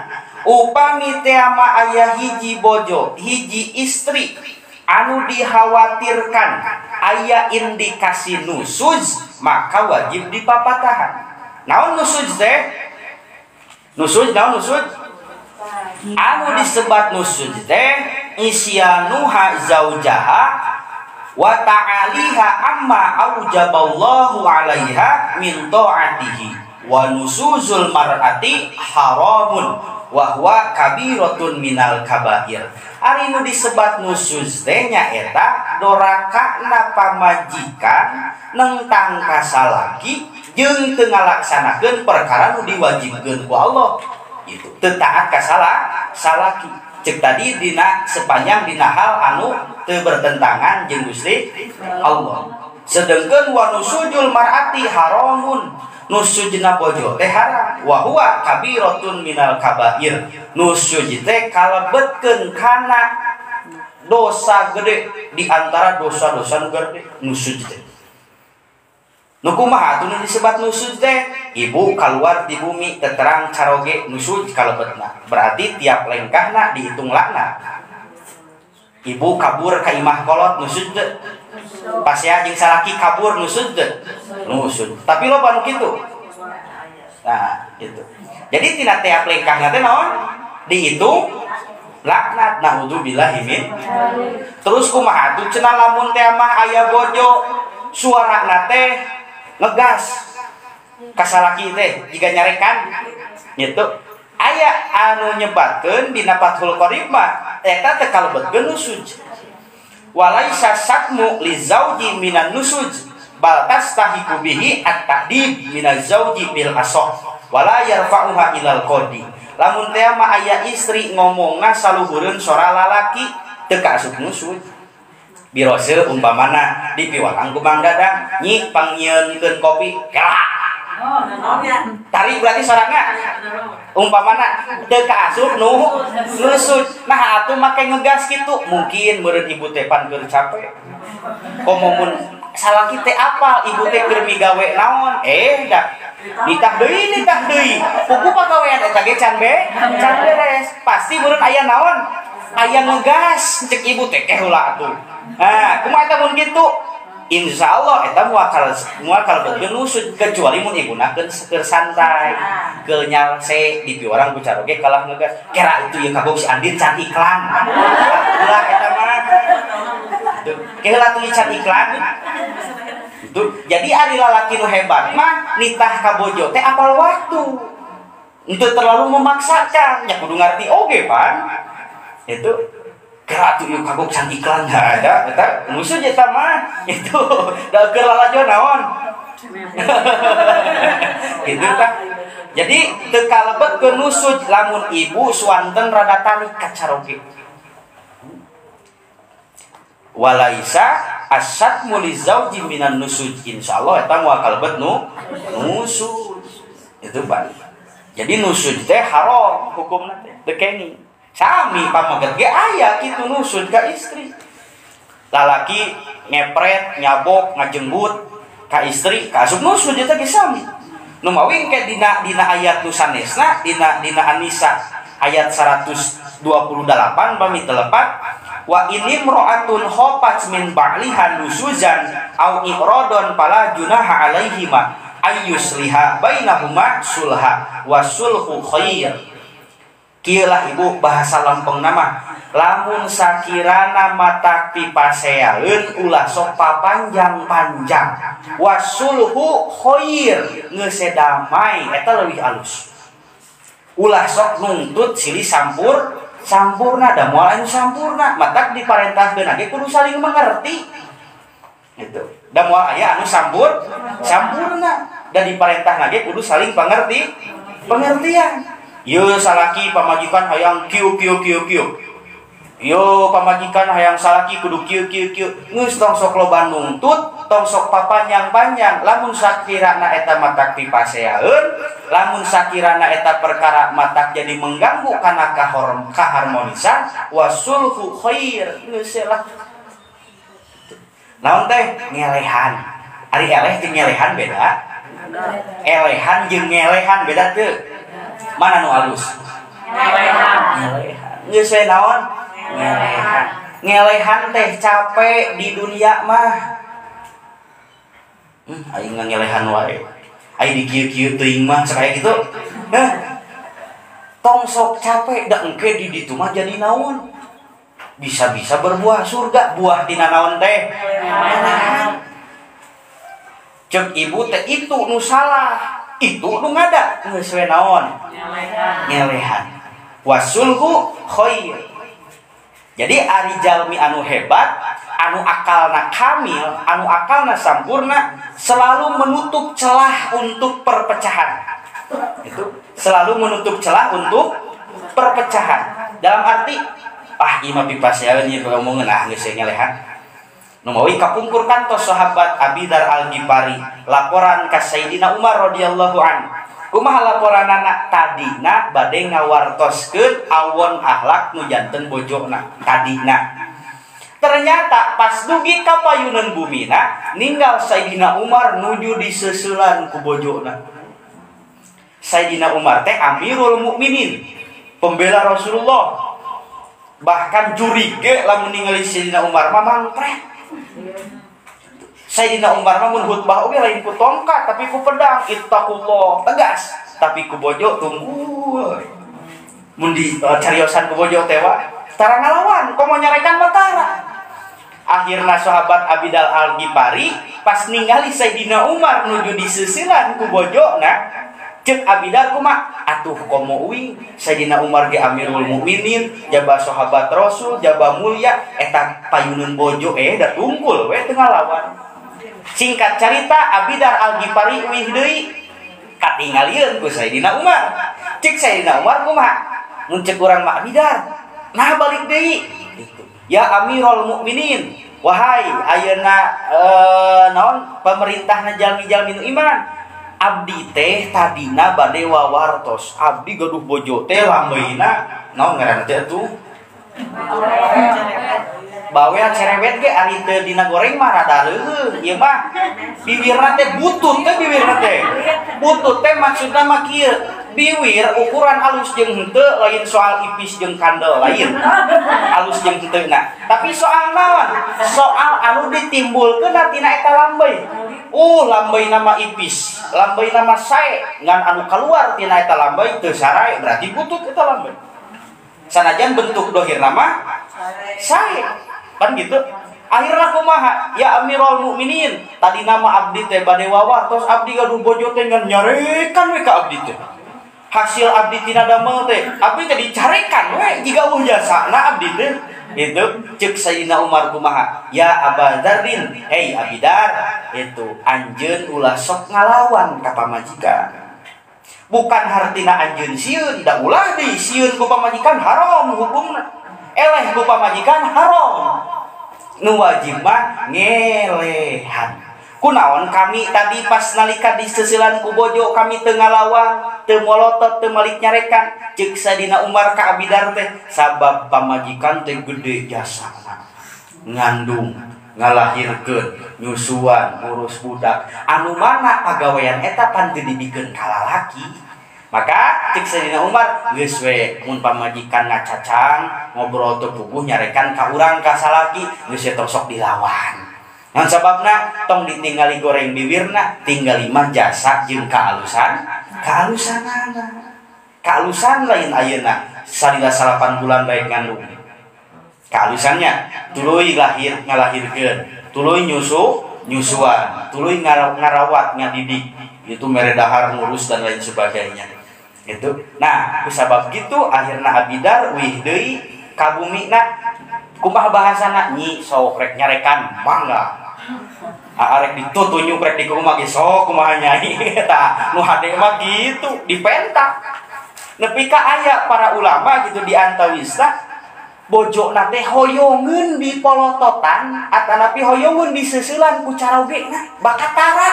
S3: Upami teh mah aya hiji bojo, hiji istri anu dikhawatirkan aya indikasi nusuz maka wajib dipapatahan. Naon nusuz teh? Nusuz naon nusuz? Anu disebat nusuz teh isyanuha zaujaha wa ta'aliha amma aujaballahu 'alaiha min ta'atihi wa nusuzul mar'ati haramun wa huwa kabiratun minal kabair. Ari nu disebat nusuz teh nyaeta dorakana pamajikan nentang ka salaki jeung teu ngalaksanakeun perkara nu diwajibkeun ku Allah. Gitu. Teu taat ka salaki. Cek tadi dina sepanjang dina hal anu teu bertentangan jeung Gusti Allah. Sedengkeun wa nusujul mar'ati haramun. Nusujna bojo teh haram wa huwa kabiratun minal kabair. Nusuj teh kalebetkeun kana dosa gede di antara dosa-dosa nu gede nusuj teh. Nu kumaha atuh nu disebat nusuj teh? Ibu kaluar di bumi teterang caroge nusuj kalebetna. Berarti tiap lengkahna dihitung laknat. Ibu kabur ka imah kolot nusuj teh. Pasea jeung salaki kabur nusuj teh. Nusuj. Tapi loba nu kitu. Nah, gitu. Jadi tina tiap lengkahna teh naon? Dihitung laknat, naudzubillahi min. Terus kumaha atuh cenah lamun teh mah aya bojo suarana teh ngegas ka salaki teh jiga nyarekan gitu. Aya anu nyebatkeun dina Fathul Qorib mah eta teh kalebetkeun nusuj. Walaisa satmu li zauji minan nusuj bal tastahiqu bihi at-ta'dib minaz zauji bil asah wala yarfa'uha ilal qadi. Lamun teh mah aya istri ngomongna saluhureun sora lalaki teu kaasup nusuj. Birose umpamana dipiwalang ku Mang Dadang nyi pangnyieunkeun kopi kelak. Tarik berarti sorana umpamana teu kaasup nu nusuj. Nah atuh make ngegas kitu mungkin meureun ibu teh pan keur capek. Komo mun salaki teh apal ibu teh keur migawe naon dah nitah deui pugu pagawean eta ge can beres pasti meureun aya naon aya ngegas cek ibu teh keh heula atuh. Nah kumaha eta mun kitu insyaallah eta moal kalebetkeun nusuj kecuali mun ibuna keur santai keur nyalse di piwarang ku caroge kalah ngegas kera itu ieu kagok si Andin can iklan ulah eta mah ke heula tuh can iklan. Jadi ari lalaki nu hebat mah nitah ka bojo teh apal waktu. Untuk terlalu memaksakan, ya kudu ngarti oge pan. Itu kera tuh ieu kagok can iklan ada eta musuh eta mah itu da keur lalajo naon. Gitu tah. Jadi teu kalebet ke nusuj lamun ibu suanten rada tarik ka caroge. Walaisa asyatmu li zauji minan nusuj insyaallah eta moal kalebet nu nusuj. Itu balik. Jadi nusuj teh haram hukumna teh teu kenging. Sami pamaget ge aya kitu nusuj ka istri. Lalaki ngepret, nyabok, ngajenggut ka istri kaasup nusuj eta ge sami. Nu mawi engke dina ayat nu sanesna dina An-Nisa ayat 128 pami teu lepat wa inimro'atun khafat min ba'liha nusuzan au i'radon fala junaha alaihima ayyusliha bainahuma sulha wa sulhu khair. Kieu lah ibu bahasa lempeng nama lamun sakirana matak pipaseaeun ulah sok papanjang-panjang wa sulhu khair geus damai eta leuwih alus. Ulah sok nuntut silih sampur sampurna da moal anu sampurna matak diparentahkeun ge kudu saling mengerti gitu da moal aya anu sampurna da diparentahna ge kudu saling pengertian. Ieu salaki pamajikan hayang kieu kieu kieu kieu ieu pamajikan hayang salaki kudu kieu kieu kieu geus tong sok loba nuntut tong sok papanjang-panjang lamun sakirana eta matak pipaseaeun lamun sakirana eta perkara matak jadi mengganggu kana kaharmonisan wasulhu khair geus lah. Naon teh ngelehan ari eleh jeung ngelehan beda elehan jeung ngelehan beda teu mana nu alus ngelehan geus we naon ngelehan ngelehan teh capek di dunia mah aing ngelehan wae aing di kieu-kieu teuing mah cenah kitu heh tong sok capek da engke di ditu mah jadi naon bisa-bisa berbuah surga buah tina naon teh ngelehan cek ibu teh itu nu salah itu nu ngada geus we naon ngelehan wasulhu khair. Jadi ari jalmi anu hebat anu akalna kamil anu akalna sampurna selalu menutup celah untuk perpecahan. Itu selalu menutup celah untuk perpecahan dalam arti ah ieu mah pipaseaeun ieu omongeun ah geus ngelehan. Numawi kapungkur kantos sahabat Abi Dzar Al-Ghifari laporan ka Sayyidina Umar radhiyallahu an. Kumaha laporanana tadina bade ngawartoskeun awon akhlak nu janten bojona tadina. Ternyata pas dugi ka payunan bumina ninggal Sayyidina Umar nuju diseuselan ku bojona. Sayyidina Umar teh Amirul Mukminin, pembela Rasulullah. Bahkan jurig ge lamun ningali Sayyidina Umar mah mangpret. Sayyidina Umar mah mun khutbah oge lain ku tongkat tapi ku pedang, ittaqullah, tegas. Tapi ku bojo tunggu. Mun di cariosan ku bojo teh wa tara ngalawan, komo nyarekan mah tara. Akhirna sahabat Abi Dzar Al-Ghifari pas ningali Sayyidina Umar nuju diseuselan ku bojona, ceuk Abi Dzar kumaha? Atuh komo uing Sayyidina Umar ge Amirul Mukminin, jaba sahabat Rasul, jaba mulia, eta payuneun bojo da tungkul we teu ngalawan. Singkat carita Abi Dzar Al-Ghifari uih deui katingalieun ku Sayyidina Umar. Ceuk Sayyidina Umar kumaha? Mun ceuk urang mah Abi Dzar, nah balik deui gitu. Ya Amirul Mukminin, wahai ayeuna naon pemerintahna jalmi-jalmi nu iman, abdi teh tadina bade wawartos, abdi gaduh bojo teh lambeina naon ngaranna teh atuh bawel cerewet ge ari teu dina goreng mah rada leuheuh ieu mah bibirna teh butut teh bibirna teh butut teh maksudna mah kieu biwir ukuran alus jeung henteu lain soal ipis jeung kandel lain alus jeung henteu na tapi soal naon soal anu ditimbulkeun tina eta lambey lambey nama ipis lambey nama sae ngan anu keluar tina eta lambey teu sarae berarti butut eta lambey sanajan bentuk dohir nama sae kan gitu. Akhirna kumaha ya Amirul Mukminin tadi nama abdi teh bade wawartos abdi gaduh bojo teh ngan nyarekan we ka abdi teh hasil abdi tina damel teh abdi teh dicarekan we jiga eueuh jasana abdi teh itu. Ceuk Sayyidina Umar kumaha ya Aba Dzarrin, hei Abi Dzar, itu anjeun ulah sok ngalawan ka pamajikan. Bukan hartina anjeun sieun, da ulah deui sieun ku pamajikan haram hukumna. Eleh ku pamajikan haram. Nu wajib mah ngelehan. Kunaon kami tadi pas nalika diseuselan ku bojo kami teu ngalawan, teu molotot, teu malik nyarekan. Ceuk Sayyidina Umar ka Abi Dzar teh sabab pamajikan teh gede jasana. Ngandung, ngalahirkeun, nyusuan, ngurus budak. Anu mana pagawean eta pan teu dibikeun ka lalaki. Maka ceuk Sayyidina Umar geus we mun pamajikan ngacacang, ngobrol teu puguh nyarekan ka urang ka salaki, geus we tong sok dilawan. Ngan sababna tong ditinggali goreng bibirna, tinggali mah jasa jeung kaalusan, kaalusanana. Kaalusan lain ayeuna, salila 8 bulan baik ngandung. Kaalusannya tuluy lahir ngalahirkeun, tuluy nyusu, nyusuan, tuluy ngarawat, ngadidik, itu mere dahar ngurus dan lain sebagainya. Itu. Nah, kusabab gitu akhirna Abi Dzar wih deui ka bumina kumaha bahasana nyi sok rek nyarekan mangga. Arek ditutunyuk rek dikumaha ge sok kumaha nyai eta nu hade mah kitu dipentak. Nepi ka aya para ulama gitu di antawisna bojona teh hoyongeun dipolototan atanapi hoyongeun diseuselan ku carogena bakat tara.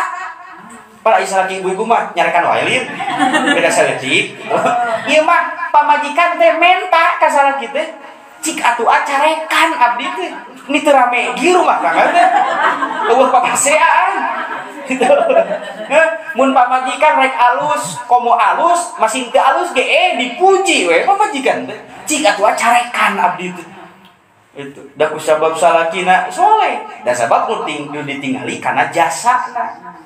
S3: Para isalaki ibu-ibu mah nyarekan wae lin beda saeutik. Ieu mah pamajikan teh menta ka salaki teh cik atuh acarekan abdi teh ini teu rame di rumah tangga teh eueuh papaseaan gitu. Mun pamajikan rek alus komo alus masing teu alus ge dipuji we pamajikan teh cik atuh acarekan abdi teh itu da ku sabab salakina soleh da sabab nu ditingali kana jasana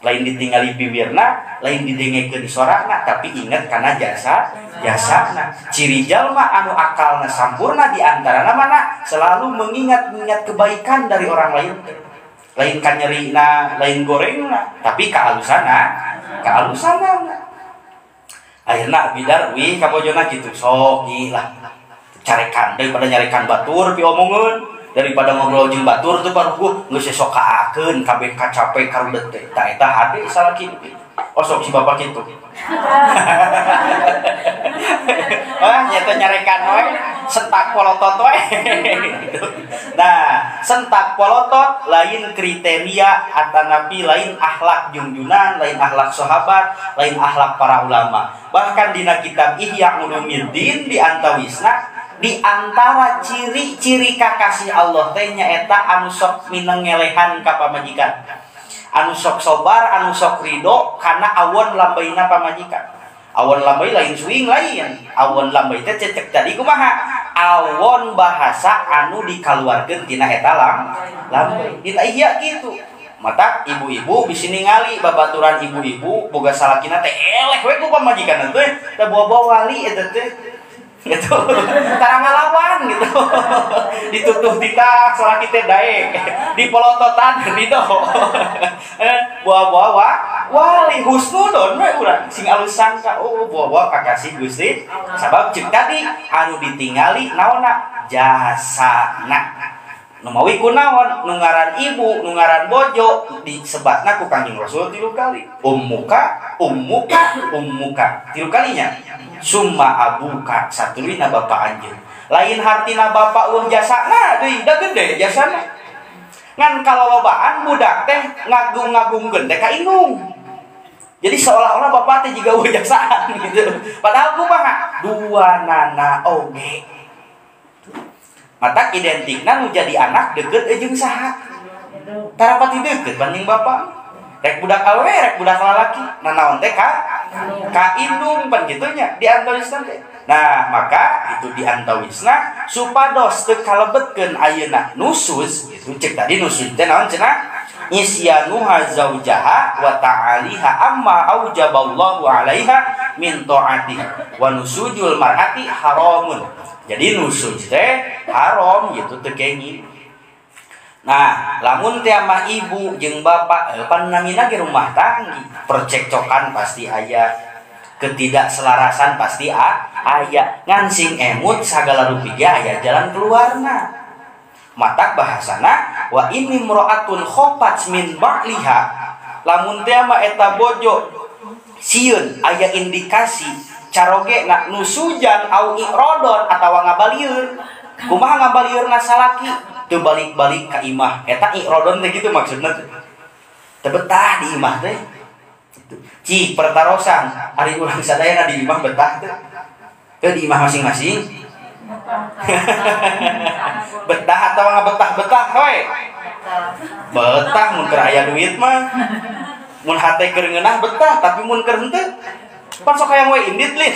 S3: lain ditinggali bibirna lain didengekeun sorana tapi ingat kana jasa jasana. Ciri jalma anu akalna sampurna di antarana mana selalu mengingat-ingat kebaikan dari orang lain. Lain kanyerina, lain gorengna, tapi kaalusana, kaalusana. Akhirna Abi Dzar wih ka bojona kitu sok lah. Carekan daripada nyarekan batur piomongeun, daripada ngobrol jeung batur teu paruguh geus sok kaakeun kabeh kacape karudet teh. Tah eta hade salaki. Oh sok si bapak kitu. Ah nyata nyarekan we, sentak polotot we. Nah, sentak polotot lain kriteria atanapi lain akhlak jungjunan, lain akhlak sahabat, lain akhlak para ulama. Bahkan dina kitab Ihya Ulumuddin di antawisna di antara ciri-ciri kakasih Allah teh nyaeta anu sok mineng ngelehan ka pamajikan. Anu sok sobar, anu sok ridho kana awon lambaina pamajikan. Awon lambai lain suing lain. Awon lambai teh cecek tadi kumaha? Awon bahasa anu dikaluarkeun tina eta lambai. Dina iya gitu. Mata ibu-ibu bisi ningali babaturan ibu-ibu boga salakina teh eleh we ku pamajikan teh, teh bawa-bawa wali eta teh. Gitu. Tara ngalawan gitu. Ditutuh titah salaki teh daek. Dipolototan ridho. Bawa-bawa wali husnudon we urang sing alus sangka oh bawa-bawa kakasih Gusti sabab ceuk tadi anu ditingali naonna jasana. Nu mawi kunaon nu ngaran ibu, nu ngaran bojo disebatna ku Kanjeng Rasul 3 kali. Ummuka, ummuka, ummuka. 3 kalinya. Summa abuka satuluyna bapa anjeun. Lain hartina bapa eueuh jasana deui da gede jasana. Ngan kalolobaan budak teh ngagung-ngagungkeun teh ka indung. Jadi seolah-olah bapak teh jiga eueuh jasaan gitu. Padahal kumaha? Dua nana oge. Matak identikna nu jadi anak deket jeung saha? Tarapati deket banding bapak. Rek budak awewe, rek budak lalaki. Nanaon teh ka indung pan kitu nya di antawisna teh. Nah, maka itu di antawisna supados teu kalebetkeun ayeuna nusus itu cek tadi nusus teh naon cenah? Isyanuha zaujaha wa ta'aliha amma aujaballahu 'alaiha min ta'ati wa nusujul mar'ati haramun. Jadi nusuj teh haram gitu teu kenging. Nah, lamun teh mah ibu jeung bapak pan namina ge rumah tanggi, percekcokan pasti aya, ketidakselarasan pasti aya. Ngan sing emut sagala rupi ge aya jalan keluarna. Matak bahasana wa inni mra'atun khafat min ba'liha. Lamun teh mah eta bojo sieun aya indikasi caroge na nusujan au irodon atawa ngabalieur. Kumaha ngabalieurna salaki? Teu balik-balik ka imah. Eta irodon teh gitu maksudna teh. Teu betah di imah teh. Cik pertarosan ari urang sadayana di imah betah teh. Teu di imah masing-masing. Betah atawa ngabetah-betah we? Betah mun keur aya duit mah. Mun hate keur ngeunah betah, tapi mun keur henteu pan sok hayang we indit lin.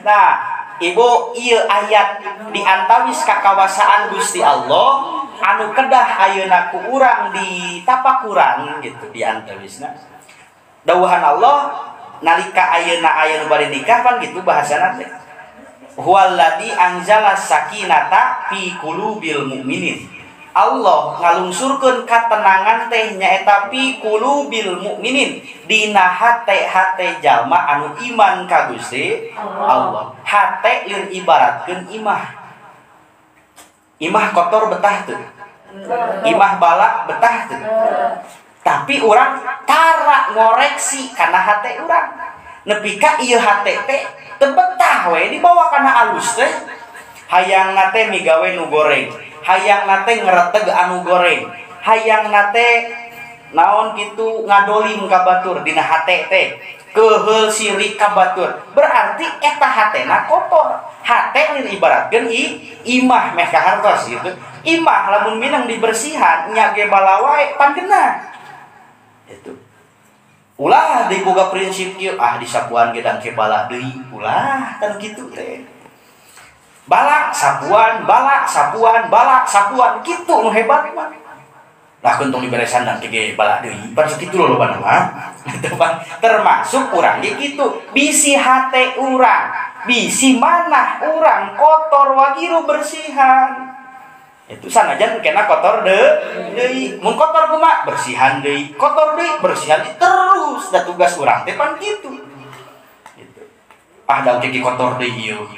S3: Nah, ibu ieu ayat diantawis kakawasaan Gusti Allah anu kedah ayeuna ku urang ditapakuran gitu diantawisna. Dawuhan Allah nalika ayeuna aya nu bari nikah pan gitu bahasana teh. Huwallazi anzala sakinata fi qulubil mukminin. Allah ngalungsurkeun katenangan teh nyaeta fi qulubil mukminin dina hate-hate jalma anu iman ka Gusti Allah. Hate lieur ibaratkeun imah. Imah kotor betah teu? Imah balak betah teu? Tapi urang tara ngoreksi kana hate urang. Nepi ka ieu hate teh teu betah we dibawa kana alus teh. Hayangna teh migawe nu goreng. Hayang nate ngereteg anu goreng, hayang nate naon gitu ngadolim ka batur dina hate teh, keuheul sirik ka batur. Berarti eta hatena kotor. Hate lieur ibaratkeun imah meh kahartos gitu. Imah lamun minang dibersihan nya ge bala wae pan kena. Itu. Ulah diboga prinsip kieu ah disapuan ge dan ke bala deui, ulah kan kitu teh. Balak sapuan, balak sapuan, balak sapuan gitu nu hebat mah. Lah kentung diberesan dan ge balak deui. Pan sakitu lho loba mah. Termasuk urang ge kitu. Bisi hate urang, bisi manah urang kotor wagiru bersihan. Itu sanajan kena kotor deui. Mun kotor kumaha bersihan deui, kotor deui bersihan deui terus da tugas urang teh pan kitu. Gitu. Ah da ge kotor deui ieu.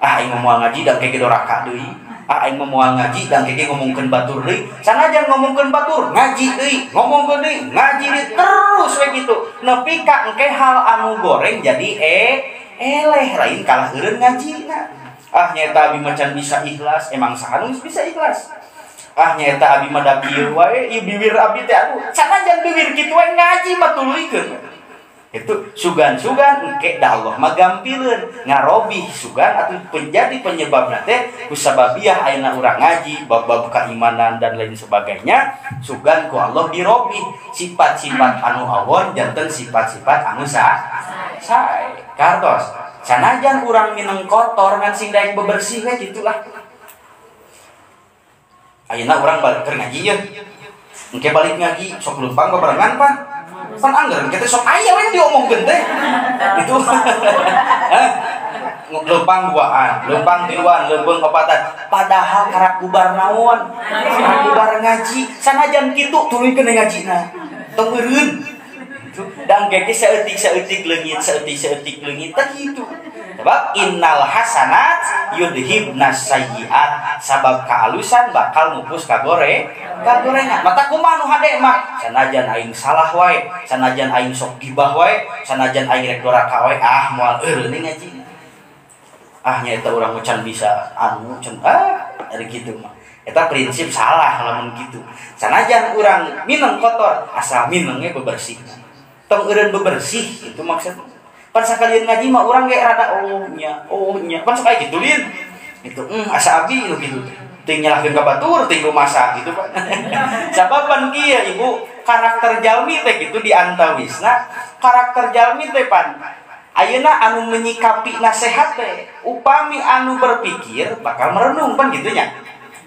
S3: Ah aing moal ngaji dan kege doraka deui. Ah aing moal ngaji dan kege ngomongkeun batur deui. Sanajan ngomongkeun batur, ngaji deui, ngomongkeun deui, ngaji deui terus we kitu. Nepi ka engke hal anu goreng jadi eleh lain kalah eureun ngajina. Ah nyata abi macan bisa ikhlas, emang saha nu bisa ikhlas. Ah nyaeta abi mah da kieu wae, ieu biwir abi teh aduh, sanajan biwir kitu wae ngaji mah tuluykeun. Itu sugan-sugan engke da Allah mah gampileun ngarobih sugan atau menjadi penyebabna teh kusababiah ayeuna urang ngaji bab-bab keimanan dan lain sebagainya sugan ku Allah dirobih sifat-sifat anu awon janten sifat-sifat anu sae kartos sanajan urang mineng kotor ngan sing daek bebersih we gitulah ayeuna urang balik keur ngaji ye engke balik ngaji sok leumpang babarengan pan pan anggar kita sok aya we diomongkeun teh itu leumpang duaan leumpang tiluan leumpang opatan padahal karak bubar naon karak bubar ngaji sanajan kitu tuluykeun ngajina tong eureun dan gege saeutik-saeutik leungit saeutik-saeutik leungit teh kitu sebab innal hasanat yudhibnas sayyiat sabab kaalusan bakal mupus kagore kagorengan mata kumaha nu hade mah sanajan aing salah wae sanajan aing sok gibah wae sanajan aing rek doraka wae ah moal eureun ngaji ah nyaeta urang can bisa anu can ah ari kitu mah eta prinsip salah lamun kitu sanajan urang mineng kotor asal minengnya bebersih tong eureun bebersih itu maksudnya pan sakalian ngaji mah urang ge rada oh nya pan sok aya kitu lin itu asa abi nu kitu teuing nyalahkeun ka batur teuing rumasa gitu Pak sabab pan kieu ibu karakter jalmi teh kitu di antawisna karakter jalmi teh pan ayeuna anu menyikapi nasihat teh upami anu berpikir bakal merenung pan kitu nya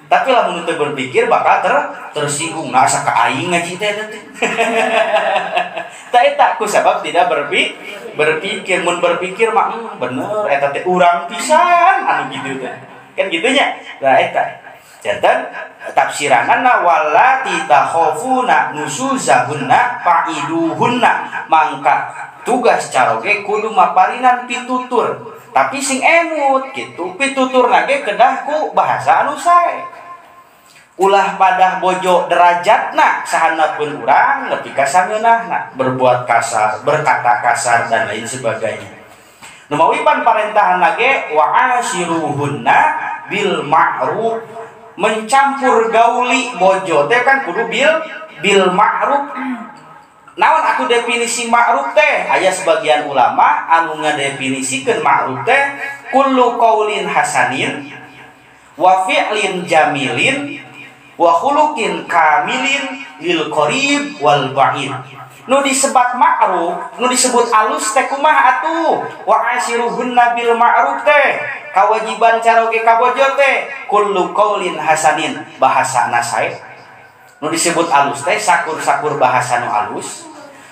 S3: tapi lamun teu berpikir bakal tersinggung nah asa ka aing ngaji teh teh eta ku sabab tidak berpikir mun berpikir mah bener eta teh urang pisan anu kitu teh kan kitu nya nah eta janten tafsiranana wallati takhafuna nusuzahunna fa'iduhunna mangka tugas caroge kudu maparinan pitutur tapi sing emut gitu pituturna ge kedah ku bahasa anu sae ulah padah bojo derajatna sahanapun urang nepi ka sangeunahna berbuat kasar berkata kasar dan lain sebagainya numawi pan parentahan ge wa ashiruhunna bil ma'ruf mencampur gauli bojo teh kan kudu bil ma'ruf. Naon aku definisi ma'ruf teh aya sebagian ulama anu ngadefinisikeun ma'ruf teh kullu qaulin hasanin wa fi'lin jamilin wa khuluqin kamilin lil qarib wal ba'id. Nu disebat ma'ruf, nu disebut alus teh kumaha atuh? Wa ashiruhunna bil ma'ruf teh kawajiban caroge ka bojo teh kullu qaulin hasanin bahasana sae. Nu disebut alus teh sakur-sakur bahasa nu alus,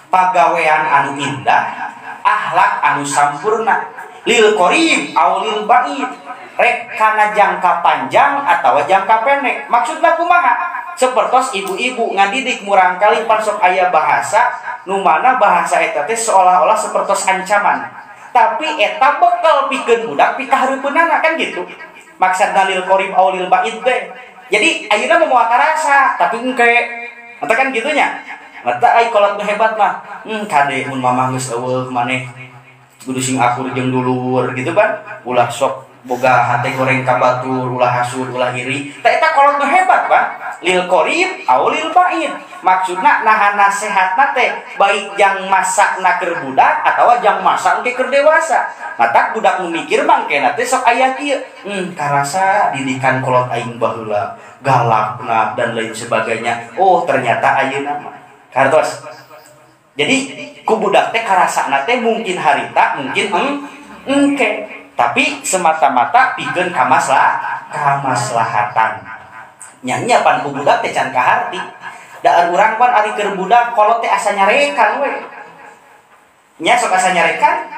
S3: pagawean anu indah, akhlak anu sampurna, lil qarib aw lil ba'id, rek kana jangka panjang atawa jangka pendek. Maksudna kumaha? Sepertos ibu-ibu ngadidik murangkali pan sok aya bahasa nu mana bahasa eta teh seolah-olah sepertos ancaman. Tapi eta bekal pikeun budak pikahareupeunana kan gitu. Maksudna lil qarib aw lil ba'id teh. Jadi ayeuna mah moal karasa tapi engke. Mata kan gitunya. Mata ai kolot nu hebat mah. Kade mun mamah geus eueuh maneh kudu sing akur jeung dulur gitu kan. Ulah sok boga hate goreng ka batur, ulah hasud, ulah iri. Tah eta kolot nu hebat, Pak. Lil qarib aw lil ba'id. Maksudna naha nasehatna teh baik jang masakna keur budak atawa jang masak engke keur dewasa. Matak budak nu mikir mangkena teh sok aya kieu. Karasa didikan kolot aing baheula, galakna dan lain sebagainya. Oh, ternyata ayeuna mah. Kartos. Jadi ku budak teh karasana teh mungkin harita, mungkin engke. Tapi semata-mata pikeun kamaslahatan. Nya pan ku budak teh can kaharti. Da urang pan ari keur budak kolot teh asa nyarekan we. Nya sok asa nyarekan.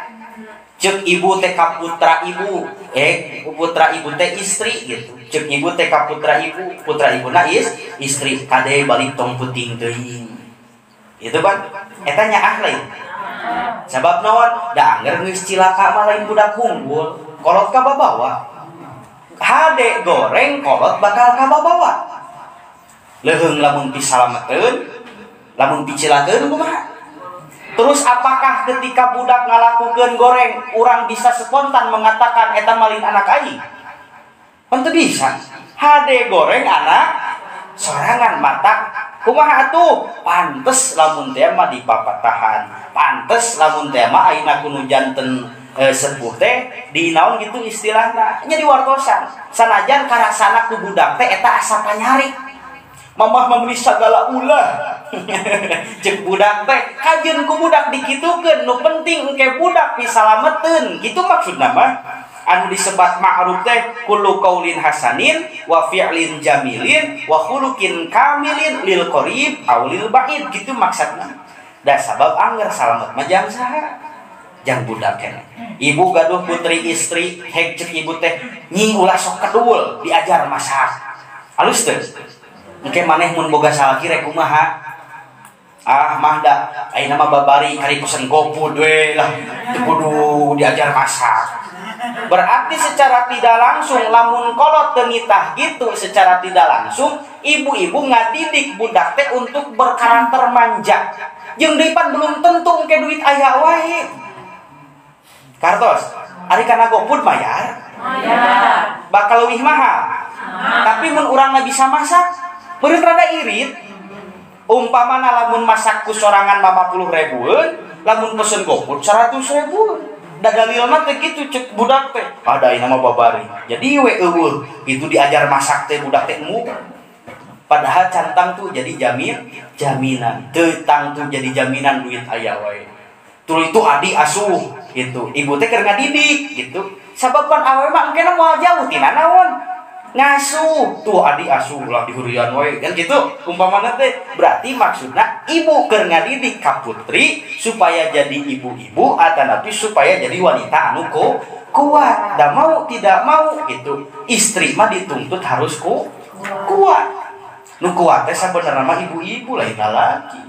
S3: Ceuk ibu teh ka putra ibu, putra ibu teh istri gitu. Ceuk ibu teh ka putra ibu, putra ibuna istri kade balik tong puting teuing. Itu pan eta nyaah lain. Sabab naon? Da angger geus cilaka mah lain budak unggul, kolot ka babawa. Hade goreng kolot bakal ka babawa. Leuheung lamun pisalameteun, lamun picilakeun kumaha? Terus apakah ketika budak ngalakukeun goreng, urang bisa spontan mengatakan eta malin anak aing? Pan teu bisa. Hade goreng anak pasangan mata kumaha atuh pantes lamun teh mah dipapatahan pantes lamun teh mah ayeuna kudu janten sepuh teh di naon gitu istilahna nya diwartosan sanajan karasana ku budak teh eta asa panyarik mamah membeli sagala ulah cek budak teh kajeun ku budak dikitukeun nu penting engke budak pisalameteun gitu maksudna mah anu disebat ma'ruf teh kullu qaulin hasanin wa fi'lin jamilin wa khuluqin kamilin lil qarib aw lil ba'id gitu maksudna da sabab angger salamet mah jang saha jang budak keneh ibu gaduh putri istri hek cek ibu teh nyi ulah sok kedul diajar masak alus teh engke maneh mun boga salaki rek kumaha ah mah da ayeuna mah babari kari pesen GoFood we lah teu kudu diajar masak. Berarti secara tidak langsung lamun kolot teu nitah gitu secara tidak langsung ibu-ibu ngadidik budak teh untuk berkarakter manja. Jeung deui pan belum tentu engke duit aya wae. Kartos, ari kana GoFood mayar? Mayar. Bakal leuwih mahal. Tapi mun urangna bisa masak, meureun rada irit. Umpamana lamun masak ku sorangan 50 ribuan, lamun pesen GoFood 100 ribuan. Da dalilna teh kitu cek budak teh. Ada ayeuna mah babari. Jadi we eueuh itu diajar masak teh budak teh emu. Padahal cantang tuh jadi jaminan. Teu tangtu jadi jaminan duit aya wae. Tuluy itu adi asuh gitu. Ibu teh keur ngadidik gitu. Sabab pan awewe mah engkena moal jauh tina naon? Ngasuh tuh adi asuh lah dihurian wae kan gitu umpamana teh berarti maksudna ibu keur ngadidik ka putri supaya jadi ibu-ibu atanapi supaya jadi wanita anu kuat da mau tidak mau gitu istri mah dituntut harus kuat nu kuat teh sabenerna mah ibu-ibu lain lalaki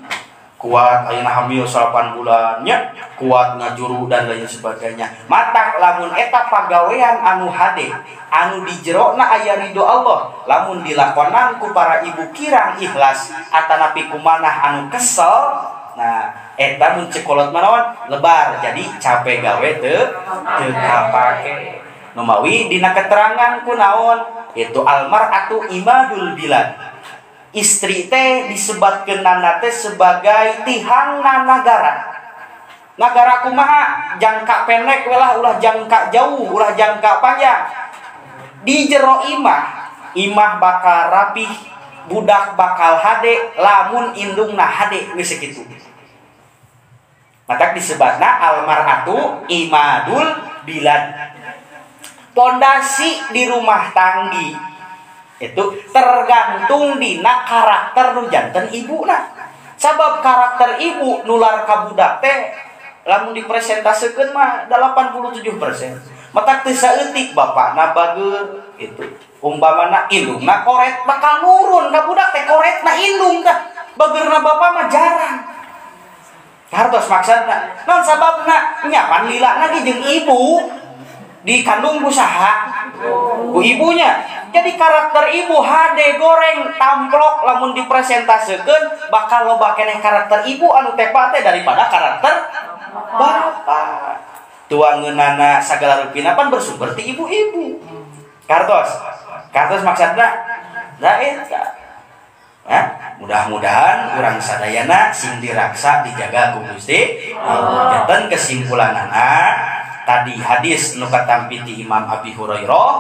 S3: kuat ayeuna hamil 8 bulan nya kuat ngajuru dan lain sebagainya matak lamun eta pagawean anu hade anu di jerona aya ridho Allah lamun dilakonan ku para ibu kirang ikhlas atanapi kumanah anu kesel nah eta mun cek kolot manaon lebar jadi capek gawe teu kapake numawi dina keterangan ku naon itu almar'atu imadul bilad istri teh disebatkeun teh sebagai tihangna nagara. Nagara kumaha jangka pendek welah ulah jangka jauh, ulah jangka panjang. Di jero imah, imah bakal rapih, budak bakal hade, lamun indungna hade geus sakitu. Matak disebatna almar'atu imadul bilad. Pondasi di rumah tanggi itu tergantung dina karakter nu janten ibuna. Sabab karakter ibu nular ka budak teh lamun dipresentasekeun mah 87%. Matak teu saeutik bapakna bageur gitu. Umpamana indungna koret bakal nurun ka budak teh koretna indung tah. Bageurna bapak mah jarang. Hartos maksudna. Naon sababna? Nya pan lilana ge jeung ibu dikandung ku saha? Ku ibunya. Jadi karakter ibu hade goreng tamplok lamun dipresentasekeun bakal loba keneh karakter ibu anu tepa teh daripada karakter bapak. Tuangeunana sagala rupina pan bersumber ti ibu-ibu. Kartos. Kartos maksudna da eta. Ya, mudah-mudahan urang sadayana sing diraksa dijaga ku Gusti Allah. Janten kesimpulanana tadi hadis nu katampi ti Imam Abi Hurairah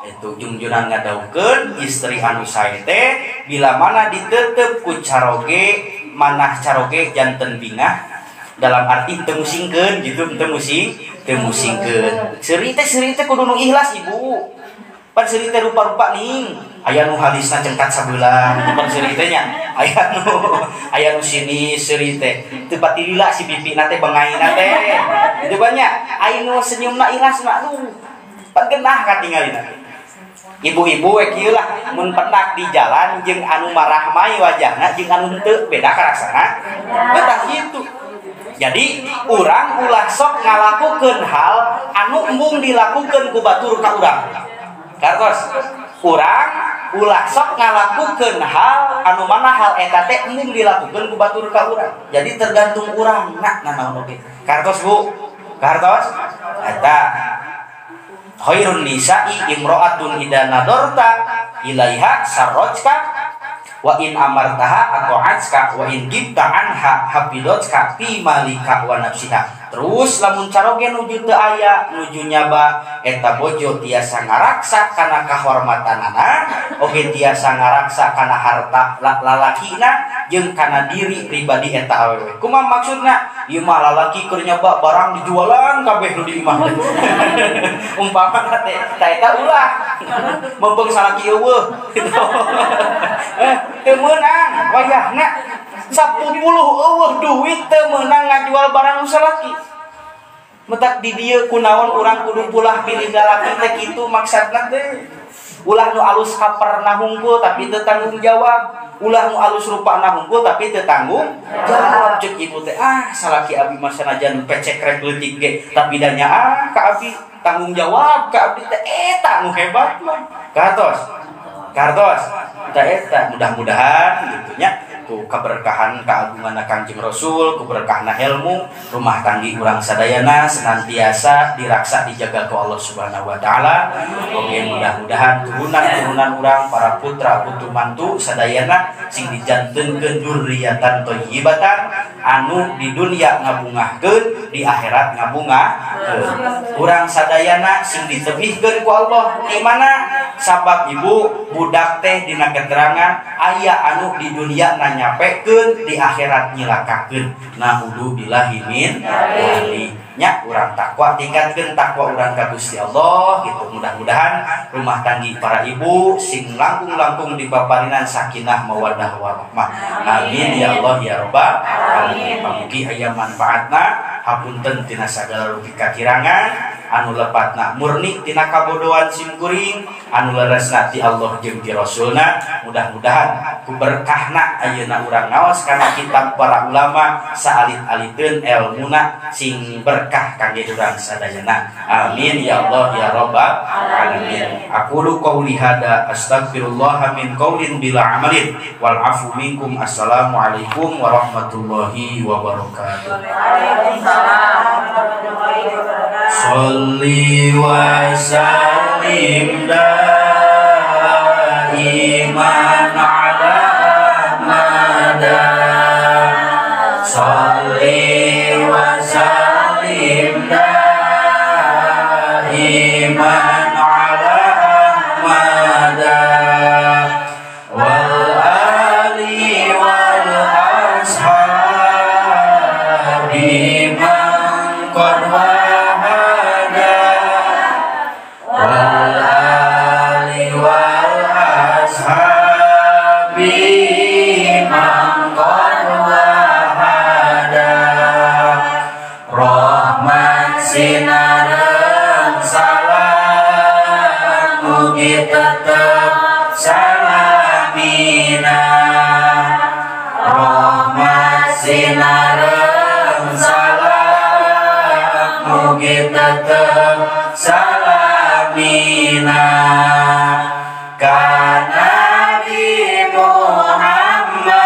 S3: itu jungjunan ngadaukeun istri anu sae teh bila mana ditetep ku caroge manah caroge janten bingah dalam arti teu musingkeun gitu teu musingkeun seuri teh kudu nu ikhlas ibu pan seuri teh rupa-rupa ning aya nu halisna cengkat sabelah gitu pan seuri teh nya aya nu sini seuri teh teu pati lila si pipina teh bengaina teh gitu banyak aya nu senyumna ikhlas mah nu pan genah katingalina. Ibu-ibu we kieu lah mun pendak di jalan jeung anu marahmai wajahna jeung anu henteu beda karasana betah kitu. Jadi urang ulah sok ngalakukeun hal anu embung dilakukeun ku batur ka urang. Kartos urang ulah sok ngalakukeun hal anu mana hal eta teh embung dilakukeun ku batur ka urang. Jadi tergantung urang na nanaon oge. Kartos Bu, kartos eta khairun nisa'i imra'atun idza nadarta ilaiha sarrajka Wa in amartaha ata'atska wa in gibta anha hafidhatska fi malika wa nafsiha. Terus lamun caroge nuju teu aya nuju nyaba eta bojo tiasa ngaraksa kana kahormatanana oge tiasa ngaraksa kana harta lalakina jeung kana diri pribadi eta awewe. Kumaha maksudna? Ieu mah lalaki keur nyaba barang dijualan kabeh nu di imah. Umpamana teh ta eta ulah meupeung salaki eueuh. Teu meunang wayahna 10 eueuh duit teu meunang ngajual barang nu salaki. Metak di dieu kunaon urang kudu pulah pilih lalaki teh kitu maksudna teh. Ulah nu alus kaperna hungkul tapi teu tanggung jawab. Ulah nu alus rupana hungkul tapi teu tanggung jawab. Ceuk ibu teh ah salaki abi mah sanajan pecekrek leutik ge tapi da nyaah ka abi tanggung jawab ka abdi teh eta nu hebat mah. Kartos. Kartos. Tah eta mudah-mudahan gitu nya ku keberkahan keagungan Kangjeng Rasul, keberkahan ilmu rumah tanggi urang sadayana senantiasa diraksa dijaga ku Allah Subhanahu wa taala. Oke, mudah-mudahan turunan-turunan urang para putra putu mantu sadayana sing dijantenkeun dzurriatan thayyibatan anu di dunia ngabungahkeun di akhirat ngabungahkeun. Urang sadayana sing ditebihkeun ku Allah di mana sabab ibu budak teh dina keterangan aya anu di dunia nanyapekeun di akhirat nyilakakeun. Naudzubillahi min dzalik. Nya urang takwa tingkatkeun takwa urang ka Gusti Allah gitu. Mudah-mudahan rumah tanggi para ibu sing langkung-langkung dipaparinan sakinah mawaddah warahmah. Amin ya Allah ya Rabbal alamin. Mugi aya manfaatna, hapunten tina sagala rupi kakirangan anu lepatna murni tina kabodohan simkuring anu leresna ti Allah jeung ti Rasulna. Mudah-mudahan ku berkahna ayeuna urang ngaos kana kitab para ulama saalit-aliteun elmuna sing berkah kangge urang sadayana. Amin ya Allah ya Rabbal alamin. Aqulu qauli hada astaghfirullah min qaulin bila amalin wal afu minkum. Assalamualaikum warahmatullahi wabarakatuh.
S4: Waalaikumsalam warahmatullahi wabarakatuh.
S2: Sholli wa sallim daiman ala Ahmad. Sholli wa sallim daiman ala Ahmad wal ali wal ashabi man qad wahada wal ali wal ashabi man qad wahada. Rahmat sinareng salam mugi tetep salamina. Rahmat sinareng salam mugi tetep salamina. Ka Nabi Muhammad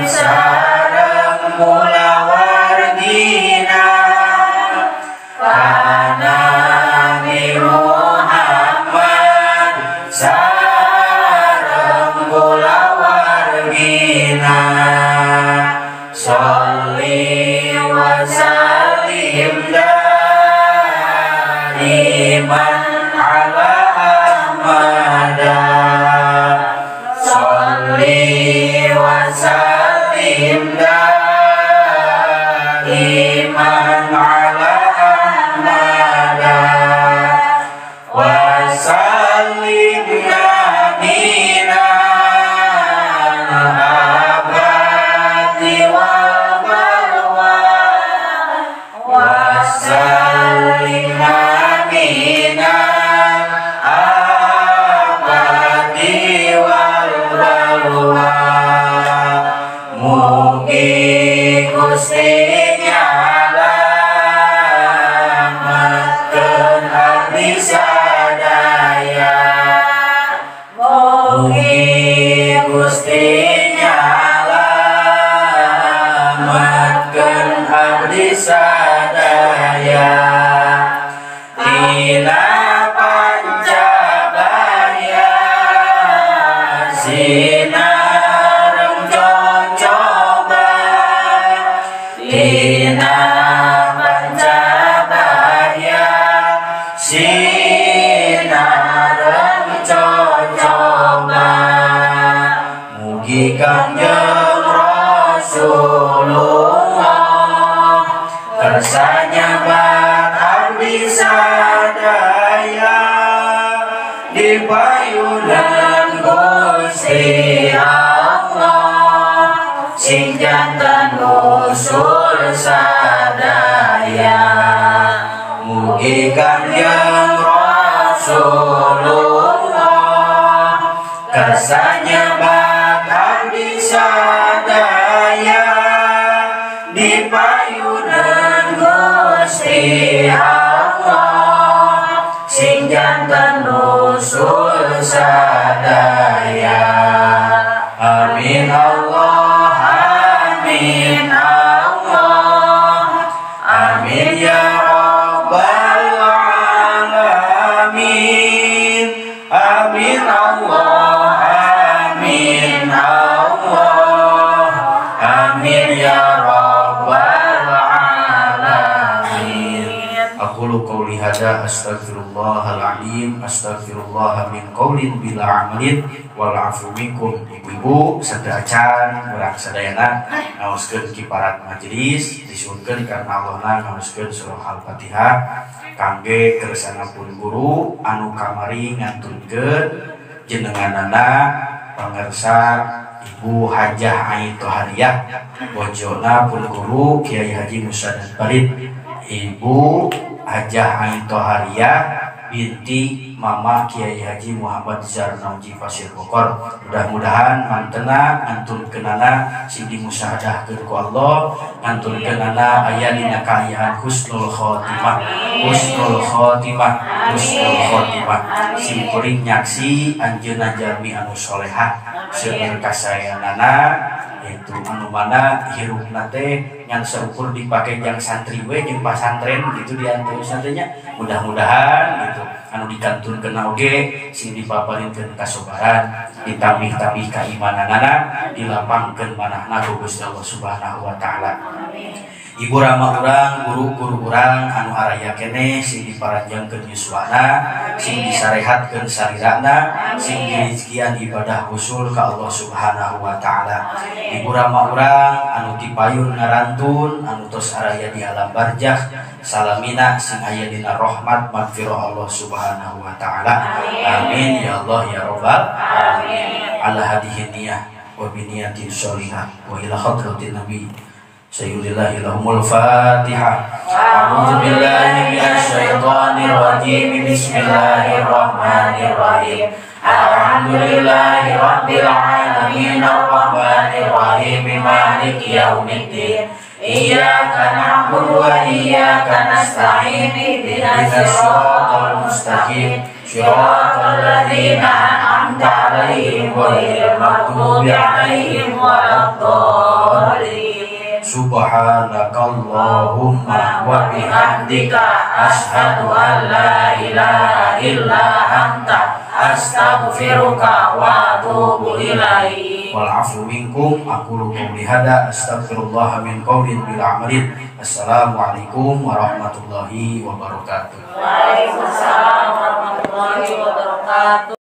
S2: sareng kulawargina. Ka Nabi Muhammad sareng kulawargina. Sholli wa sallim daiman Sinareng cocoba tina pancabaya sinareng cocoba mugi Kangjeng Rasulullah kersa nyabat abdi sadaya di payunan Gusti Allah sing jantan usul sadaya mugi Kangjeng Rasulullah kersa nyabat abdi sadaya di payunan Gusti Allah sing jantan usul sadaya. Amin Allah, amin Allah, amin ya rabbal alamin. Amin Allah, amin Allah, amin ya rabbal alamin. Aqulu qawli hadza astaghfirullahal azim astaghfirullah min qaulin bila amalin wal afu minkum. Ibu-ibu sadaya urang sadayana ngaoskeun kiparat majelis disuhunkeun karena Allahna ngaoskeun surah Al-Fatihah kangge kersana pun guru anu kamari ngantunkeun jenenganana pangersa Ibu Hajah Ai Tohariyah bojona pun guru Kiai Haji Musa dan Farid. Ibu Hajah Ai Tohariyah binti Mama Kiai Haji Muhammad Zarnauji Pasir Bokor. Mudah-mudahan mantena ngantunkeunana sing dimusahadahkeun ku Allah, ngantunkeunana aya dina kaayaan husnul khotimah, husnul khotimah, husnul khotimah. Sim kuring nyaksi anjeunna jalmi anu solehah seueur kasayanana itu anu mana hirupna teh ngan saukur dipake jang santri we jeung pasantren gitu di antara santrinya. Mudah-mudahan gitu anu dikantunkeun oge sing dipaparinkeun kasobaran, ditambih-tambih kaimananana, dilapangkeun manahna ku Gusti Allah Subhanahu wa taala. Ibu rama urang, guru-guru urang anu araya keneh sing diparanjangkeun yuswana, sing disarehatkeun sarirana, sing dirizkian ibadah usul ka Allah Subhanahu wa taala. Ibu rama urang anu tipayun ngarantun, anu tos araya di alam barjah, salamina sing aya dina rahmat magfirah Allah Subhanahu wa taala. Amin ya Allah ya rabbal alamin. Ala hadihi niyah wa bi niyatin sholihah wa ila hadratin nabi Sayyidillah lahumul Fatihah. A'udzu billahi minasyaitonir rajim. Bismillahirrahmanirrahim. Alhamdulillahi rabbil alamin arrahmanir rahim maliki yaumiddin. Iyyaka na'budu wa iyyaka nasta'in. Ihdinas siratal mustaqim. Siratal ladzina an'amta 'alaihim ghairil maghdubi 'alaihim waladdallin. Subhanakallahumma wa bihamdika asyhadu an la ilaha illa anta astaghfiruka wa atubu ilaik. Wal afu minkum aqulu qouli hada astaghfirullah min qaulin bil amalin. Assalamualaikum warahmatullahi wabarakatuh.
S4: Waalaikumsalam warahmatullahi wabarakatuh.